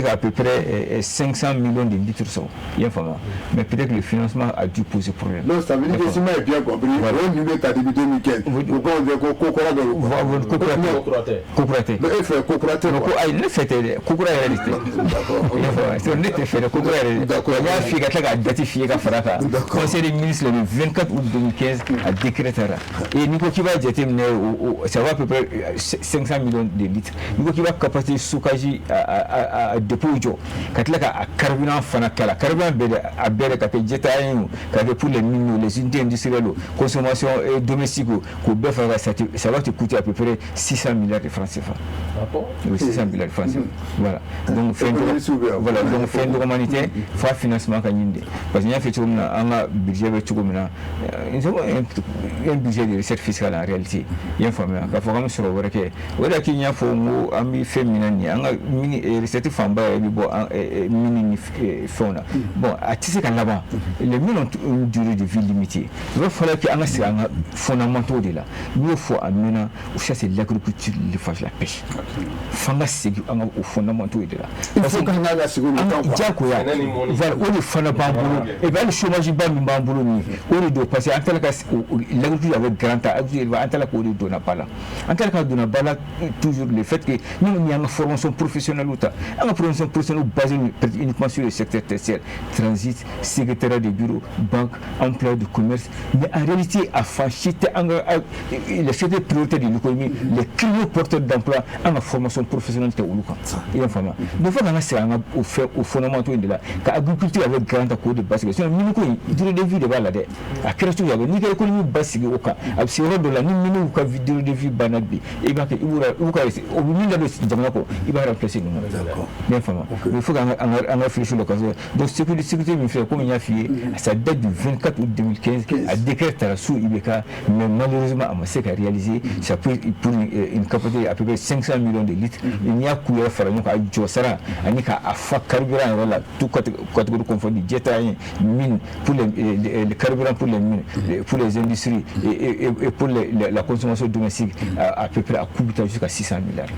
à peu près 500 millions de litres sont. Mais peut-être que le financement a dû poser problème. Non, ça veut dire que si moi j'ai bien compris, on est à depuis 2015. Pourquoi on dit Kokuraté. Mais il faut Kokuraté. Ne fait Kokura réalité. D'accord. Il y a Conseil des ministres le 24 août 2015 a décrété. Et Nico qui va ça va à peu près 500 millions de litres. Nico qui va capacité stockage à dépôt quand là à carburant fana kala carburant à bere ka jeta ka pour les mines, les unités industrielles, consommation domestique ko bɛɛ fana ça va te coûter à peu près 600 milliards de francs CFA. Ah bon? Oui, 600 milliards de francs CFA. Voilà. Donc fin voilà, donc fin de humanité, fa financement ka ɲini de. Parce que n y'a fɔ cogo min na an ka budget bɛ cogo min na, nous avons un budget de recette fiscale en réalité. I y'a faamuya k'a fɔ k'an bɛ sɔrɔ wɛrɛ kɛ o de la k'i y'a fɔ n ko an bɛ fɛn min na nin ye an ka mini recette fanba yɛrɛ bɛ bɔ mini ni fɛnw na. Bon, a tɛ se ka laban. Les mines ont une durée de vie limitée. Il va falloir qu'an ka segin an ka fondamentaux de la. N y'o fɔ a mɛnna, ça c'est l'agriculture, l'élevage, la pêche. F'an ka segin an ka o fondamentaux de la. Il faut qu'an ka segin o kan quoi. Diyagoya. Voilà, o de fana b'an bolo. Et puis hali chômage ba min b'an bolo nin ye, o de don parce que an tilala ka l'agriculture avec grand A, an tilala k'o de donna ba la. An tilala ka donna ba la toujours le fait que nous y'an ka formation professionnelle ta. An ka formation professionnelle basée uniquement sur le secteur tertiaire, transit, secrétariat de bureau, banque, emploi de commerce. Mais en réalité, a fan si tɛ an ka les secteurs prioritaires de l'économie, les clients porteurs d'emploi, an ka formation professionnelle tɛ olu kan. I y'a faamuya. Donc fo k'an ka segin an ka o fɛn o fondamentaux de la ka agriculture avec grand A k'o de basigi. Sinon mine ko in durée de vie de b'a la dɛ. A kɛra cogo o cogo n'i ka économie basigi o kan, a bɛ se yɔrɔ dɔ la ni miniw ka durée de vie banna bi, i b'a kɛ i b'u ka o bɛ min da don jamana kɔ, i b'a remplacer ninnu na. I y'a faamuya. Mais il faut qu'an ka réfléchir o kan. Donc sécurité min filɛ komi n y'a f'i ye, ça date du 24 août 2015, a décret taara sous IBK, mais malheureusement a ma se ka réaliser. Ça peut pour une capacité à peu près 500 millions de litres. N'i y'a ku yɛrɛ fara ɲɔgɔn kan, a jɔ sara ani k'a fa carburant yɛrɛ la, tout catégorie confondue, jet mine pour les carburants pour les mines, pour les industries et pour la consommation domestique, à peu près à coût jusqu'à 600 milliards.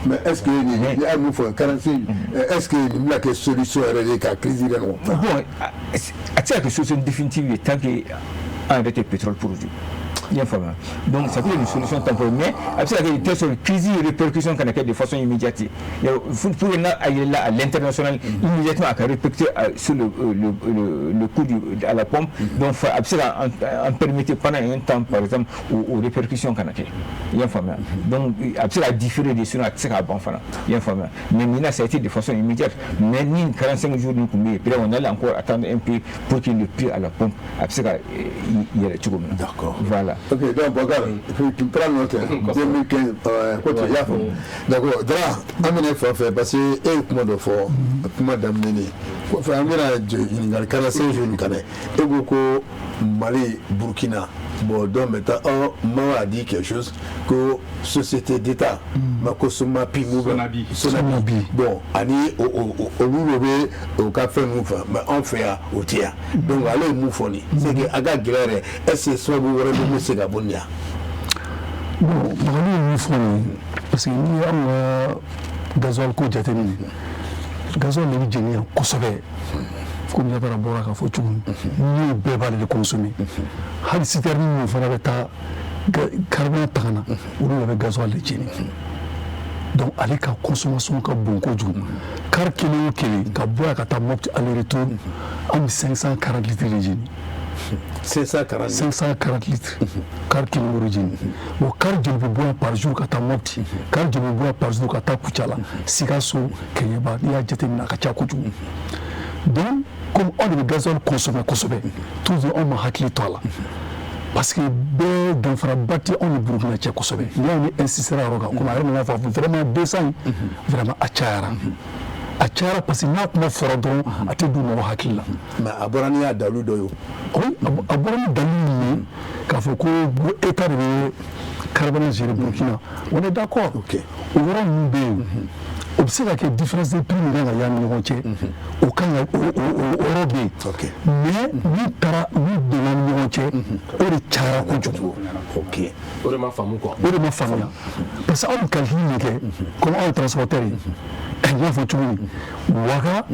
Mais est-ce que il y a un fɔ 45, est-ce que nin bɛna kɛ solution yɛrɛ de ka crise yɛrɛ nɔgɔ? Bon, a tɛ se ka kɛ solution définitive ye tant que an yɛrɛ tɛ pétrole produit. I y'a faamuya. Donc ça peut être une solution temporaire, mais a bɛ se ka kɛ de telle sorte crise répercussion kana kɛ de façon immédiate. Pour que n'a a yɛlɛla à l'international immédiatement, a ka répercuter sur le coût à la pompe. Donc a bɛ se ka en permettre pendant un temps, par exemple, aux répercussions kana kɛ. I y'a faamuya. Donc a bɛ se ka différer de, sinon a tɛ se k'a ban fana. I y'a faamuya. Mais maintenant ça a été de façon immédiate. Mais ni 45 jours ni kun bɛ yen, peut-être on allait encore attendre un peu pour que le prix à la pompe a bɛ se ka yɛlɛ cogo min na. D'accord. Voilà. Ok, donc Bokar, tu prends note, 2015, ko tu y'a faamu. D'accord, Dra, an bɛna e fan fɛ parce que e ye kuma dɔ fɔ kuma daminɛ ni kɔfɛ an bɛna ɲininkali 45 jours kan dɛ. E ko ko Mali, Burkina, bon donc maintenant on m'a dit quelque chose que société d'État, ma ko Somapi, Sonabi. Sonabi. Bon, ani olu de bɛ o ka fɛn ninnu fɛ, mais anw fɛ yan o tɛ yan. Donc ale ye mun fɔ nin, c'est que a ka gɛlɛn yɛrɛ, est-ce que sababu wɛrɛ bɛ mun se ka bɔ nin yan? Bon, Magali ye mun fɔ nin, parce que n'i ye anw ka gasoil ko jateminɛ, gasoil de bɛ jeni yan kosɛbɛ. Komi Yatara bɔra k'a fɔ cogo min, n'i y'o bɛɛ b'ale de consommer. Hali citerne minnu fana bɛ taa carburant ta ka na, olu de bɛ gasoil de jeni. Donc ale ka consommation ka bon kojugu. Car kelen o kelen ka bɔ yan ka taa Mopti aller retour, an bɛ 540 litres de jeni. 540. 540 litres, car kelen o de jeni. Bon, car joli bɛ bɔ yan par jour ka taa Mopti, car joli bɛ bɔ yan par jour ka taa Kucala, Sikaso, Kɛɲɛba? N'i y'a jateminɛ, a ka ca kojugu. Donc comme anw de bɛ gasoil consommer kosɛbɛ, toujours anw ma hakili to a la, parce que bɛɛ danfaraba tɛ anw ni Burukina cɛ kosɛbɛ. N'i y'anw ni insister yɔrɔ kan, komi a yɛrɛ nana fɔ, vraiment 200 in, vraiment a cayara, a cayara, parce que n'a kuma fɔra dɔrɔn, a tɛ don mɔgɔ hakili la. Mais a bɔra ni y'a dalu dɔ ye o. Oui, a bɔra ni dalilu min ye k'a fɔ ko État de bɛ carburant gérer Burukina, on est d'accord. O yɔrɔ ninnu bɛ yen, o bɛ se ka kɛ différence de prix min kan ka y'an ni ɲɔgɔn cɛ, o kan ka o yɔrɔ bɛ yen. Mais min taara, min donna ni ɲɔgɔn cɛ, o de cayara kojugu. O de ma faamu quoi. O de ma faamuya, parce que anw bɛ calcul min kɛ, comme anw ye transporteur ye, n y'a fɔ cogo min, Ouaga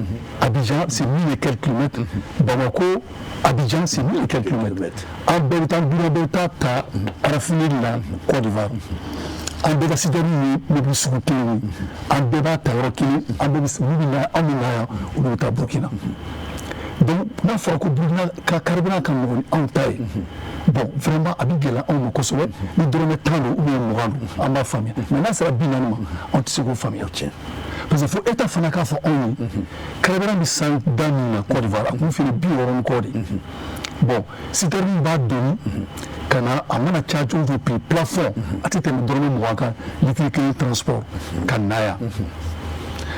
Abidjan, c'est 1000 et quelques kilomètres, Bamako Abidjan, c'est 1000 et quelques kilomètres. An bɛɛ bɛ taa, bɛɛ bɛ taa ta raffinerie la Côte d'Ivoire. An bɛɛ ka citerne ye mobili sugu kelen ye, an bɛɛ b'a ta yɔrɔ kelen, an bɛɛ bɛ olu bɛ na, anw bɛ na yan, olu bɛ taa Burukina. Donc n'a fɔra ko Burukina ka carburant ka nɔgɔn ni anw ta ye, bon, vraiment a bɛ gɛlɛya anw ma kosɛbɛ. Ni dɔrɔmɛ 10 don ou bien 20 don, an b'a faamuya, mais n'a sera 40 ma, anw tɛ se k'o faamuya, parce que fo État fana k'a fɔ anw ye carburant bɛ san da min na Côte d'Ivoire, a kun feere 60 ni kɔ de. Bon, citerne b'a doni ka na, a mana caya cogo o cogo, prix plafond a tɛ tɛmɛ dɔrɔmɛ 20 kan litre kelen transport ka na yan.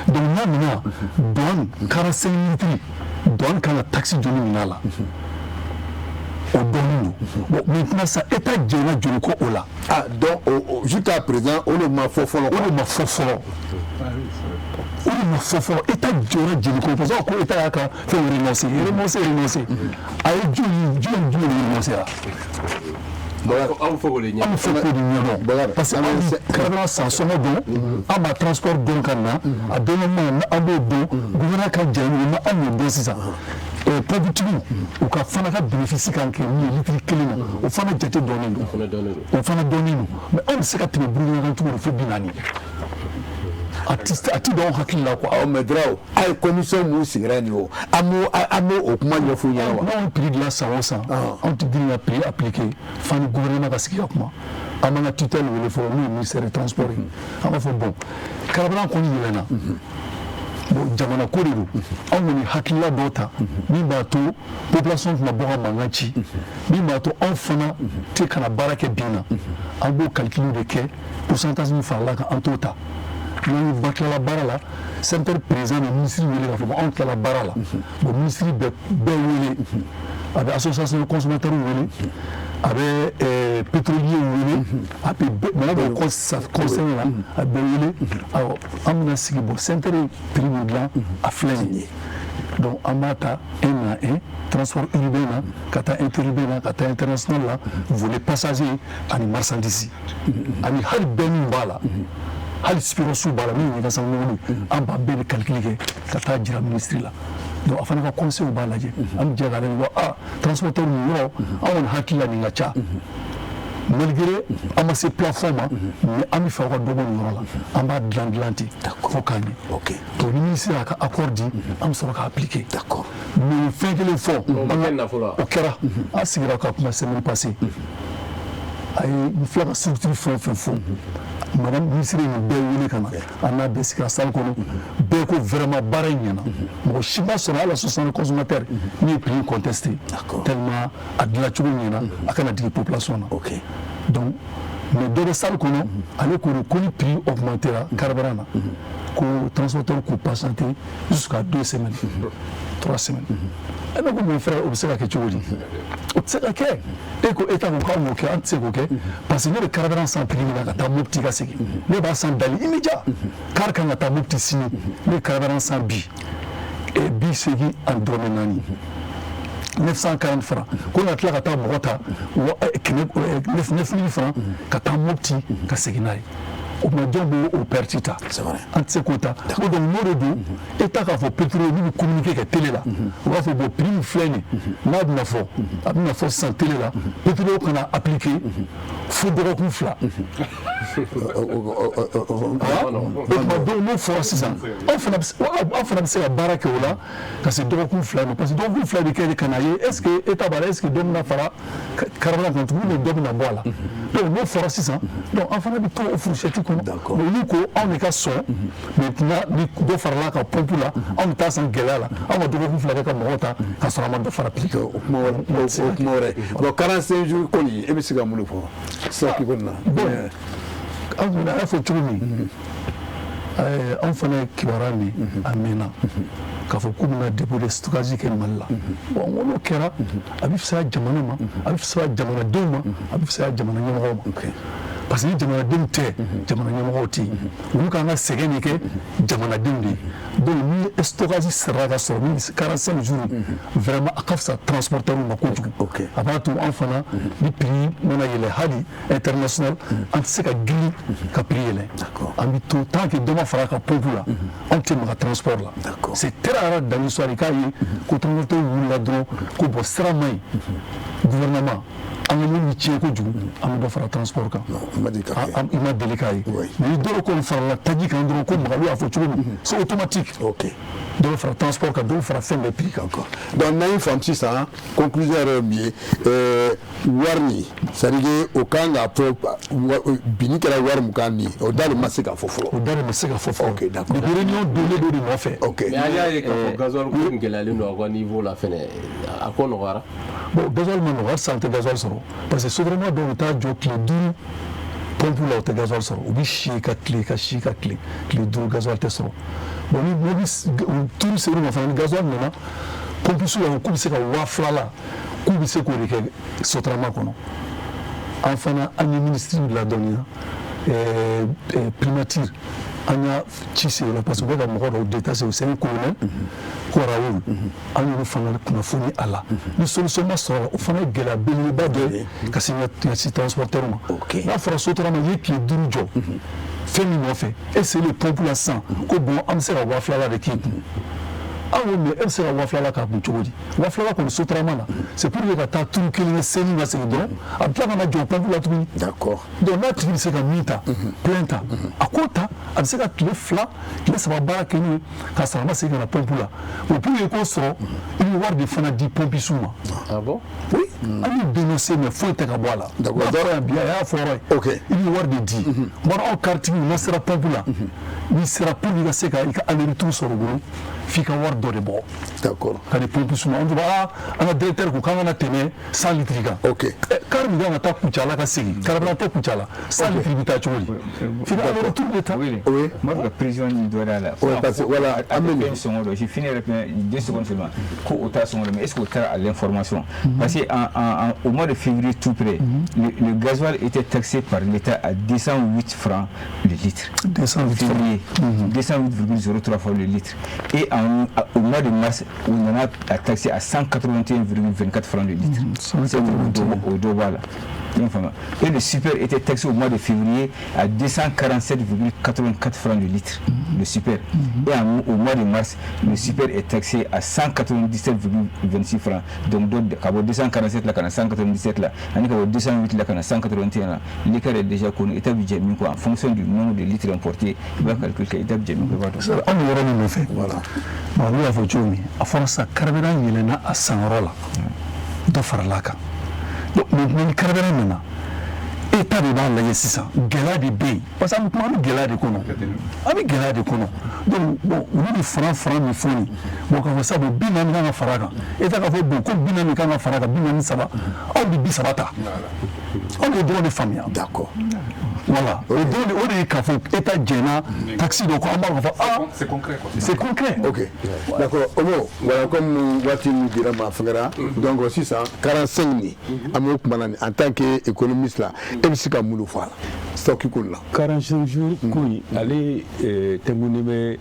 Donc n'a nana douane, 45 litres, douane kan ka taxe joli minɛ a la, o dɔnnen don. Bon, maintenant sa, État jɛnna joli ko o la? Ah, donc jusqu'à présent, o de ma fɔ fɔlɔ. O de ma fɔ fɔlɔ, o de ma fɔ fɔlɔ. État jɔra jeli ko, parce que ko État y'a ka fɛn renoncé, renoncé, renoncé. A ye joli jumɛn jumɛn de renoncé la? Aw fɔ k'o de ɲɛ. An bɛ fɛ k'o de ɲɛdɔn, parce que an bɛ carburant san sɔngɔ dɔn, an b'a transport dɔn ka na a dɔn ma, an b'o dɔn, gouvernement ka jɛ ni an y'o dɔn. Sisan pɔmpitigiw, u ka fana ka bénéfice kan kɛ min ye litre kelen na, o fana jate dɔnnen don. O fana dɔnnen don. Mais anw bɛ se ka tɛmɛ Burukina kan cogo di fo 40? A ti dɔn anw hakili la quoi. Awɔ, mais Daraw, a ye commission mun sigira nin o, an b'o o kuma ɲɛf'u ɲɛna wa? N'anw prix dilan san o san, anw tɛ girin ka prix appliquer fo ni gouvernement ka sigi ka kuma. An b'an ka tutelle wele fɔlɔ, n'o ye ministère des transports ye. An b'a fɔ: bon, carburant kɔni yɛlɛnna, bon, jamana ko de don, anw kɔni hakilila dɔ ta min b'a to population tɛna bɔ ka mankan ci, min b'a to anw fana tɛ kana baara kɛ bin na. An b'o calcul de kɛ, pourcentage min farala kan, an t'o ta. N'an ba tilala baara la, secteur président bɛ ministre wele k'a fɔ ko anw tilala baara la. Bon, ministre bɛ bɛɛ wele, a bɛ association de consommateurs wele, a bɛ pétrolier wele, a bɛ mɔgɔ bɛ conseil la, a bɛ wele. Awɔ, an bɛna sigi. Bon, secteur ye prix min dilan, a filɛ nin ye. Donc an b'a ta un à un, transport urbain na, ka taa interurbain na, ka taa international la, volet passager ani marchandise, ani hali bɛɛ min b'a la, hali Spiros b'a la, min ye ka san mobili, an b'a bɛɛ de calcul kɛ ka taa jira ministre la. Donc a fana ka conseil b'a lajɛ, an bɛ jɛ k'ale ko: ah, transporteur nin yɔrɔ, an kɔni hakili la nin ka ca, malgré an ma se plafond ma, mais an bɛ fɛ aw ka dɔ bɔ nin yɔrɔ la. An b'a dilan dilan ten fo k'a ɲɛ. Donc ni ministre y'a ka accord di, an bɛ sɔrɔ k'a appliquer. Mais fɛn kelen fɔ, o kɛra, an sigira ka kuma semaine passée, a ye n filɛ ka structure fɛn o fɛn fɔ, madame ministre ye nin bɛɛ wele ka na, an n'a bɛɛ sigira salle kɔnɔ. Bɛɛ ko vraiment baara in ɲɛna. Mɔgɔ si ma sɔrɔ, hali association de consommateur min ye prix contesté, tellement a dilancogo ɲɛna, a kana digi population na. Donc mais dɔ bɛ salle kɔnɔ, ale ko de ko ni prix augmentera carburant na, ko transporteur k'u patienter jusqu'à 2 semaines, 3 semaines. E ne ko: mon frère, o bɛ se ka kɛ cogo di? O tɛ se ka kɛ. E ko État ko k'an k'o kɛ, an tɛ se k'o kɛ, parce que ne bɛ carburant san prix min na ka taa Mopti ka segin, ne b'a san dans l'immédiat. Car kan ka taa Mopti sini, ne ye carburant san bi 84, 940 francs, ko ka tila ka taa mɔgɔ ta 9000 francs ka taa Mopti ka segin n'a ye. O tuma, jɔn b'o perte ta? An tɛ se k'o ta. O donc n'o de don, État k'a fɔ pétrole n'u bɛ communiquer kɛ télé la, u b'a fɔ: bon, prix min filɛ nin, n'a bɛna fɔ, a bɛna fɔ sisan télé la, pétrole kana appliquer fo dɔgɔkun 2. O tuma, donc n'o fɔra sisan, aw fana bɛ se ka baara kɛ o la ka se dɔgɔkun 2 ma, parce que dɔgɔkun 2 bɛ kɛ de ka na ye est ce que État b'a la, est ce que dɔ bɛna fara carburant kan tuguni, dɔ bɛna bɔ a la. Donc n'o fɔra sisan, donc an fana bɛ to o fourchette kɔnɔ. Mais olu ko anw de ka sɔn maintenant, ni dɔ farala ka pompe la, anw bɛ taa san gɛlɛya la, anw ka dɔgɔkun 2 kɛ ka mɔgɔw ta ka sɔrɔ a ma dɔ fara prix kan. O kuma wɛrɛ, o kuma wɛrɛ. Bon, 45 jours kɔni, e bɛ se ka mun de fɔ sisan k'i kɔni na? Bon, an kɔni, a y'a fɔ cogo min, anw fana ye kibaruya min a mɛnna k'a fɔ k'u bɛna dépôt de stockage kɛ Mali la. Bon, n ko n'o kɛra, a bɛ fisaya jamana ma, a bɛ fisaya jamanadenw ma, a bɛ fisaya jamana ɲɛmɔgɔw ma, parce que ni jamanadenw tɛ, jamana ɲɛmɔgɔw tɛ yen. Olu kan ka sɛgɛn de kɛ jamanadenw de ye. Donc ni stockage sera ka sɔrɔ min 45 jours, vraiment a ka fisa transporteur ma kojugu. A b'a to an fana, ni prix mana yɛlɛ hali international, an tɛ se ka girin ka prix yɛlɛ. An bɛ to, tant que dɔ ma fara a ka pompe la, anw tɛ maga transport la. C'est très rare dans l'histoire i k'a ye ko transporteur wulila dɔrɔn ko bon, sira man ɲi, gouvernement, an ka mobili tiɲɛ kojugu, an bɛ dɔ fara transport kan. I ma deli ka kɛ. I ma deli k'a ye. Mais ni dɔw kɔni farala taji kan dɔrɔn, ko Magalu y'a fɔ cogo min, c'est automatique. Dɔ bɛ fara transport kan, dɔ bɛ fara fɛn bɛɛ prix kan. Donc n'an ye faamu sisan, conclusion yɛrɛ ye min ye, wari nin, c'est à dire que o kan k'a fɔ binni kɛra wari mun kan nin, o da de ma se k'a fɔ fɔlɔ. O da de ma se ka fɔ fɔlɔ. Ok, d'accord. Depuis réunion donnen dɔ de nɔfɛ. Mais an y'a ye k'a fɔ gasoil ko in gɛlɛyalen don aw ka niveau la fɛnɛ, a ko nɔgɔyara? Bon, gasoil ma nɔgɔ halisa, an tɛ gasoil sɔrɔ, parce que Sotrama dɔw bɛ taa jɔ tile 5 pompe la, u tɛ gasoil sɔrɔ. U bɛ si ka tile, ka si ka tile, tile 5, gasoil tɛ sɔrɔ. Bon, ni mobili turu ser'u ma fana, ni gasoil nana pompe su la, k'u bɛ se ka 2000 la, k'u bɛ se k'o de kɛ Sotrama kɔnɔ. An fana, an ye ministre ladɔnniya, primature, an y'a ci se o la, parce que u bɛ ka mɔgɔ dɔw détaché, c'est un colonel ko Raoul, an y'olu fana kunnafoni a la. Ni solution ma sɔrɔ a la, o fana ye gɛlɛya belebeleba dɔ ye ka se ɲɛsin transporteur ma. N'a fɔra Sotrama i ye tile 5 jɔ fɛn min nɔfɛ, e selen pompe la sisan ko bon, an bɛ se ka 2000 la de k'i kun. An ko mais e bɛ se ka 2000 la k'a kun cogo di? 2000 la kɔni Sotrama la, c'est pour que ka taa turu kelen kɛ Senu ka segin dɔrɔn, a bɛ tila ka na jɔ pompe la tuguni. Donc n'a tigi bɛ se ka min ta, plein ta, a k'o ta, a bɛ se ka tile 2, tile 3 baara kɛ n'o ye k'a sɔrɔ a ma segin ka na pompe la. O pour que k'o sɔrɔ, i bɛ wari de fana di pompiste ma. Ah bon? Oui, an y'u dénoncer, mais foyi tɛ ka bɔ a la. N'a fɔra yan bi, a y'a fɔ yɔrɔ ye. I bɛ wari de di. Tuma dɔ, aw karitigiw, n'a sera pompe la, n'i sera, pour que i ka se ka i ka aller retour sɔrɔ u bolo, f'i ka wari dɔ de bɔ. Ka di pompiste ma. An tun b'a, an ka directeur ko k'an kana tɛmɛ 100 litres kan. Car min kan ka taa Kucala ka segin, carburant tɛ Kucala, 100 litres bɛ taa cogo di? F'i ka aller retour de ta. Oui. Oui. Moi, je précision ni dɔ la. Oui, parce que voilà, an bɛ fɛn sɔngɔ dɔ, je finis avec 2 secondes seulement. Ko o t'a sɔngɔ dɔn, mais est-ce qu'o taara à l'information? Parce que au mois de février tout près, le gasoil était taxé par l'État à 208 francs le litre. 208 francs. Février, 208,03 francs le litre. Et au mois de mars, on en a taxé à 181,24 francs le litre. C'est au Doba là. Et le super était taxé au mois de février à 247,84 francs le litre, le super. Et au mois de mars, le super est taxé à 197,26 francs. Donc, 247 là, 197 là, 208 là, 181 là. L'écart est déjà connu. État budget, quoi, en fonction du nombre de litres importés, il va calculer état budget. An bɛ yɔrɔ min nɔfɛ. Voilà. Bon, olu y'a fɔ cogo min, a fɔra sisan carburant yɛlɛnna a sanyɔrɔ la, dɔ farala a kan. Donc maintenant ni carburant nana, État de b'a lajɛ sisan, gɛlɛya de bɛ yen, parce que an bɛ kuma, an bɛ gɛlɛya de kɔnɔ, an bɛ gɛlɛya de kɔnɔ. Donc bon, olu bɛ franc min fɔ nin, bon, k'a fɔ sisan, bon, 40 kan ka fara a kan, État k'a fɔ bon, ko 40 kan ka fara a kan, 43, aw bɛ 30 ta, anw b'o dɔrɔn de faamuya. Voilà, o dɔrɔn de, o de ye k'a fɔ État jɛnna taxe dɔ kɔ, an b'a fɔ ah. C'est concret quoi. C'est concret. Ok, d'accord. Omo, voilà, comme waati min dira ma fɛngɛra, donc sisan 45 nin, an b'o kuma na nin, en tant que économiste la, e bɛ se ka mun de fɔ a la stock ko la? 45 jours ko in, ale tɛnkunnen bɛ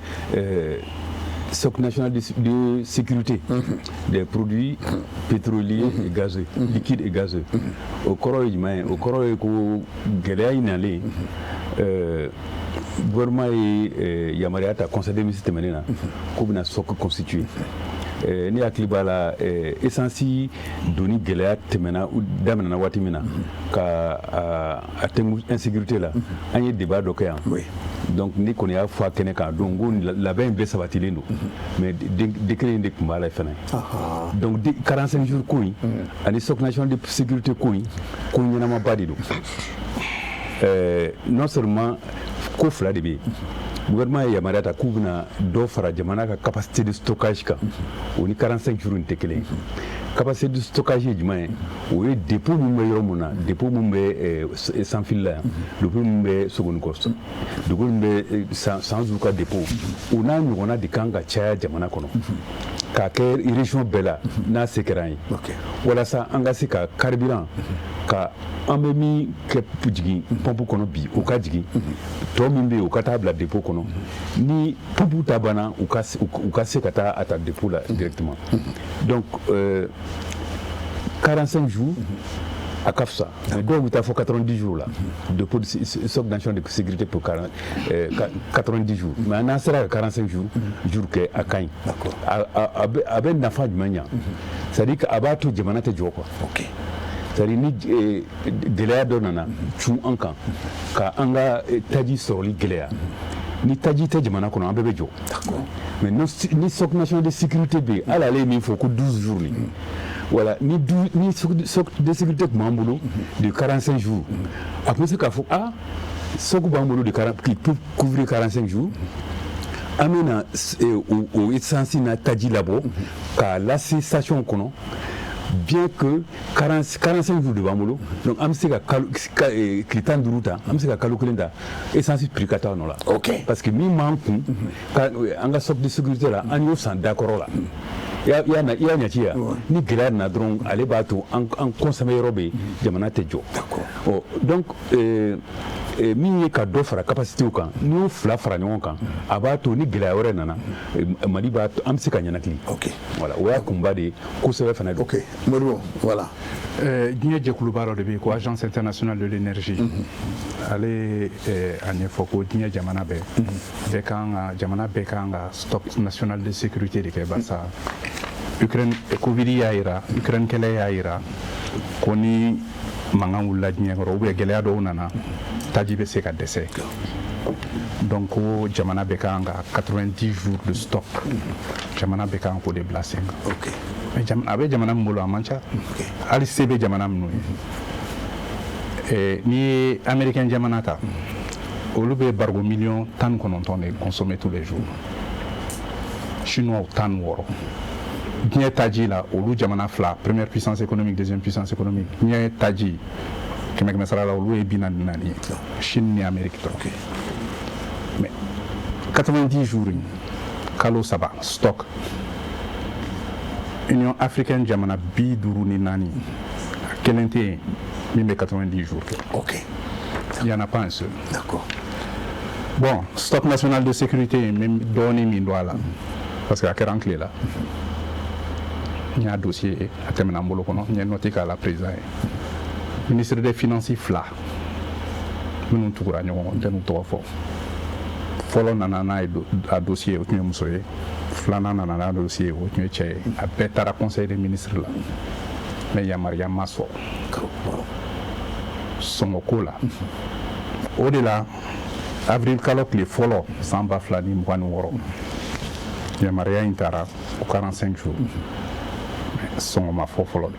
Stock national de sécurité des produits pétroliers et gazeux, liquides et gazeux. O kɔrɔ ye jumɛn ye? O kɔrɔ ye ko gɛlɛya in nalen, gouvernement ye yamaruya ta conseil des ministres tɛmɛnen na k'u bɛna stock constituer. Ne hakili b'a la, essence donni gɛlɛya tɛmɛna, daminɛna waati min na ka a tɛnku insécurité la, an ye débat dɔ kɛ yan. Donc ne kɔni y'a fɔ a kɛnɛ kan donc ko labɛn in bɛɛ sabatilen don, mais décret in de tun b'a la fɛnɛ. Donc 45 jours ko in ani stock national de sécurité ko in, ko ɲɛnamaba de don. Non seulement ko fila de bɛ yen, gouvernement ye yamaruya ta k'u bɛna dɔ fara jamana ka capacité de stockage kan, o ni 45 jours in tɛ kelen ye. Capacité de stockage ye jumɛn ye? O ye dépôt min bɛ yɔrɔ mun na, dépôt min bɛ Sanfili la yan, dépôt min bɛ Sogonikɔ, dépôt min bɛ Sanzu ka dépôt, o n'a ɲɔgɔnna de kan ka caya jamana kɔnɔ k'a kɛ région bɛɛ la n'a se kɛra an ye, walasa an ka se ka carburant ka an bɛ min kɛ jigin pompe kɔnɔ bi, o ka jigin, tɔ min bɛ yen, o ka taa bila dépôt kɔnɔ. Ni pompe ta banna, u ka se ka taa a ta dépôt la directement. Donc 45 jours a ka fisa, mais dɔw bɛ taa fɔ 90 jours la, dépôt de stock national de sécurité pour 40, 90 jours, mais n'an sera ka 45 jours kɛ, a ka ɲi. A bɛ nafa jumɛn ɲa? C'est à dire que a b'a to jamana tɛ jɔ quoi. C'est à dire ni gɛlɛya dɔ nana cun an kan ka an ka taji sɔrɔli gɛlɛya, ni taji tɛ jamana kɔnɔ, an bɛɛ bɛ jɔ. Mais ni stock national de sécurité bɛ yen, hali ale ye min fɔ ko 12 jours nin, voilà, ni stock de sécurité tun b'an bolo de 45 jours, a tun bɛ se k'a fɔ ah, stock b'an bolo de qui peut couvrir 45 jours, an bɛna o essence n'a taji labɔ k'a lase station kɔnɔ, bien que 45 jours de b'an bolo. Donc an bɛ se ka kalo tile 15 ta, an bɛ se ka kalo kelen ta, essence prix ka taa nɔ la. Parce que min b'an kun an ka stock de sécurité la, an y'o san dakɔrɔ la. I y'a ɲɛci ya, ni gɛlɛya nana dɔrɔn, ale b'a to an consommer yɔrɔ bɛ yen, jamana tɛ jɔ. Ɔ donc min ye ka dɔ fara capacité kan, n'i y'o fila fara ɲɔgɔn kan, a b'a to ni gɛlɛya wɛrɛ nana, Mali b'a to an bɛ se ka ɲɛnakili. Voilà, o y'a kunba de ye kosɛbɛ fana don. Ok, Modibo, voilà. Diɲɛ jɛkuluba dɔ de bɛ yen ko Agence internationale de l'énergie. Ale a ɲɛfɔ ko diɲɛ jamana bɛɛ kan ka, jamana bɛɛ kan ka stock national de sécurité de kɛ, barisa Ukraine Covid y'a yira, Ukraine kɛlɛ y'a yira ko ni mankan wulila diɲɛ kɔrɔ ou bien gɛlɛya dɔw nana, taji bɛ se ka dɛsɛ. Donc ko jamana bɛɛ kan ka 90 jours de stock, jamana bɛɛ kan k'o de bila sen kan. Mais a bɛ jamana min bolo, a man ca, hali se bɛ jamana minnu ye. N'i ye américain jamana ta, olu bɛ bariko miliyɔn 19 de consommer tous les jours, chinois 16. Diɲɛ taji la, olu jamana fila, première puissance économique, deuxième puissance économique, diɲɛ taji kɛmɛ kɛmɛ sara la, olu ye 44 ye, Chine ni Amérique dɔrɔn. Mais 90 jours in, kalo 3 stock, Union africaine jamana 54, a kelen tɛ yen min bɛ 90 jours kɛ. Il y en a pas un seul. D'accord. Bon, stock national de sécurité, n bɛ dɔɔnin min don a la, parce que a kɛra an tile la, n y'a dossier ye, a tɛmɛna n bolo kɔnɔ, n ye note k'a la président ye. Ministre des finances fila minnu tugura ɲɔgɔn kɔ, n tɛ n'u tɔgɔ fɔ, fɔlɔ nana n'a ye a dossier, o tun ye muso ye, filanan nana n'a dossier, o tun ye cɛ ye. A bɛɛ taara conseil des ministres la, mais yamaruya ma sɔrɔ sɔngɔko la. O de la, avril kalo tile fɔlɔ san 2026, yamaruya in taara o 45 jours, sɔngɔ ma fɔ fɔlɔ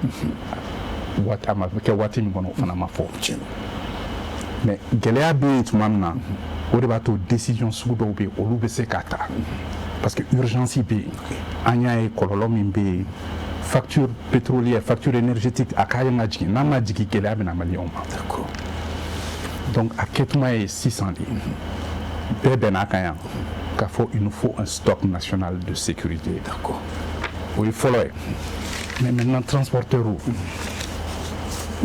waati, a ma kɛ waati min kɔnɔ, o fana ma fɔ. Mais gɛlɛya bɛ yen tuma min na, o de b'a to décision sugu dɔw bɛ yen, olu bɛ se k'a ta, parce que urgence bɛ yen. An y'a ye kɔlɔlɔ min bɛ yen, facture pétrolière, facture énergétique, a ka kan ka jigin, n'a ma jigin, gɛlɛya bɛ na maliyɛnw ma. Donc a kɛtuma ye sisan de, bɛɛ bɛn'a kan yan k'a fɔ il nous faut un stock national de sécurité. O ye fɔlɔ ye. Mais maintenant, transporteur,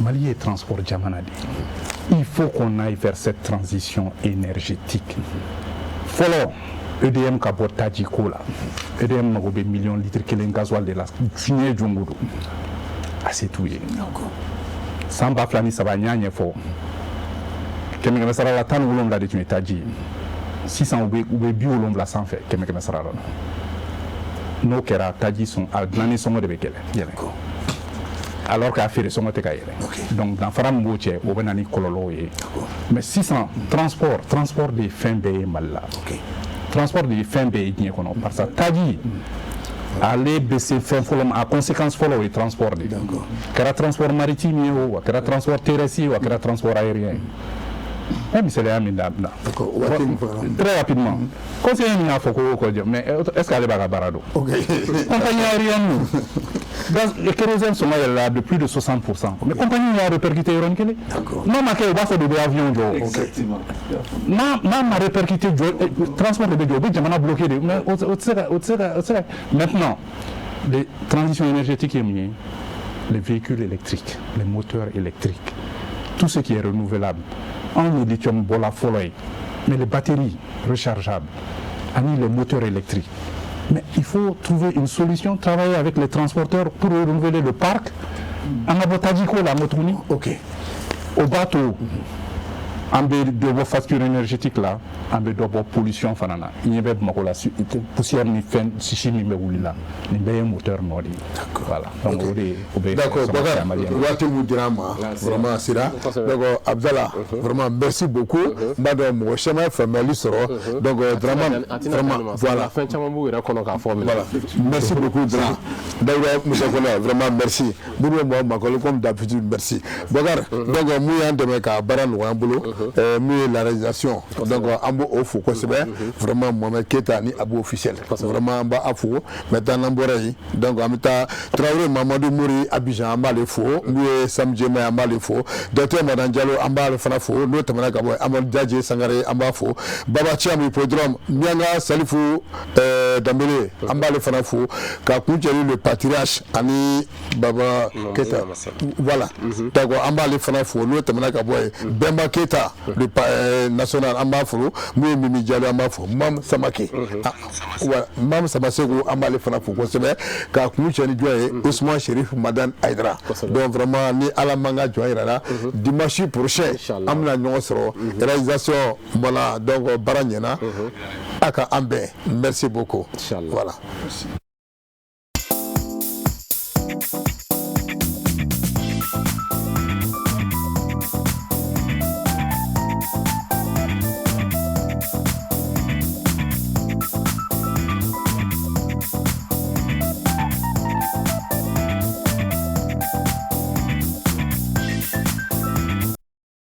Mali ye transport jamana de ye. Il faut qu'on aille vers cette transition énergétique. Fɔlɔ, EDM ka bɔ taji ko la. EDM mago bɛ miliyɔn litre kelen gasoil de la diɲɛ don o don, a se t'u ye. San 2003, n y'a ɲɛfɔ, kɛmɛ kɛmɛ sara la, 17 de tun ye taji ye. Sisan u bɛ 70 sanfɛ kɛmɛ kɛmɛ sara la. N'o kɛra, taji sɔn a dilanni sɔngɔ de bɛ gɛlɛn yɛlɛ, alors k'a feere sɔngɔ tɛ ka yɛlɛ. Donc danfara min b'o cɛ, o bɛ na ni kɔlɔlɔw ye. Mais sisan, transport de ye fɛn bɛɛ ye Mali la, transport de ye fɛn bɛɛ ye diɲɛ kɔnɔ, parce que taji ale bɛ se fɛn fɔlɔ ma, a conséquence fɔlɔ, o ye transport de ye. Kɛra transport maritime ye o, a kɛra transport terrestre ye o, a kɛra transport aérien ye. N misaliya min da na très rapidement, conseiller min y'a fɔ ko ko jɔ, mais est ce que ale b'a ka baara dɔn? Compagnie aérienne, gaz kérosène sɔngɔ yɛlɛla de plus de 60%, mais compagnie y'a répercuté yɔrɔnin kelen. N'a ma kɛ, u b'a fɔ de bɛ avion jɔ. N'a ma répercuté, jɔ transport de bɛ jɔ, u bɛ jamana bloqué de. Mais o tɛ se ka, o tɛ se ka, o tɛ se ka. Maintenant, les transitions énergétiques ye mun ye? Les véhicules électriques, les moteurs électriques, tout ce qui est renouvelable. Anw ye lithium bɔla fɔlɔ ye, mais les batteries rechargeables ani les moteurs électriques, mais il faut trouver une solution, travailler avec les transporteurs pour renouveler le parc. An ka bɔ tajiko la n ko tuguni. O b'a to an bɛ dɔ bɔ facture énergétique la, an bɛ dɔ bɔ pollution fana na. I ɲɛ bɛ Bamakɔ la, poussière ni fɛn sisi min bɛ wuli la, nin bɛɛ ye moteur nɔ de ye. Voilà, donc o de o bɛ. D'accord, Bakar, waati mun dira an ma, vraiment a sera. Donc Abdallah, vraiment merci beaucoup. N b'a dɔn mɔgɔ caman ye faamuyali sɔrɔ. Donc Dramane, vraiment, voilà. Fɛn caman b'u yɛrɛ kɔnɔ k'a fɔ minɛ. Voilà, merci beaucoup Dra. Daouda Moussa Kone, vraiment merci. Minnu bɛ mɔgɔ makɔli, comme d'habitude, merci. Bakar, donc mun y'an dɛmɛ ka baara nɔgɔya an bolo, mun ye la réalisation, donc an b'o fo kosɛbɛ, vraiment Mohamed Keita ni Abu officiel, vraiment an b'a fo. Maintenant, n'an bɔra yen, donc an bɛ taa Traoré Mamadou Mouri Abidjan, an b'ale fo. N'u ye Sam Jema ye, an b'ale fo. Docteur Madan Diallo, an b'ale fana fo. N'o tɛmɛna ka bɔ yen, Amadou Diadje Sangare, an b'a fo. Baba Thiam Hippodrome, Mianga Salifu Danbele, an b'ale fana fo. Ka kuncɛ ni le patriarche ani Baba Keita, voilà, d'accord, an b'ale fana fo. N'o tɛmɛna ka bɔ yen, Bɛnba Keita, le national, an b'a fo. Mun ye Mimi Diallo, an b'a fo. Mam Samake, voilà, Mam Samaseko, an b'ale fana fo kosɛbɛ. Ka kuncɛ ni jɔn ye? Ousmane Chérif Madane Aïdara. Donc vraiment, ni Ala man ka jɔn yɛrɛ la, dimanche prochain an bɛna ɲɔgɔn sɔrɔ réalisation. Voilà, donc baara ɲɛna, a ka an bɛn. Merci beaucoup. Voilà.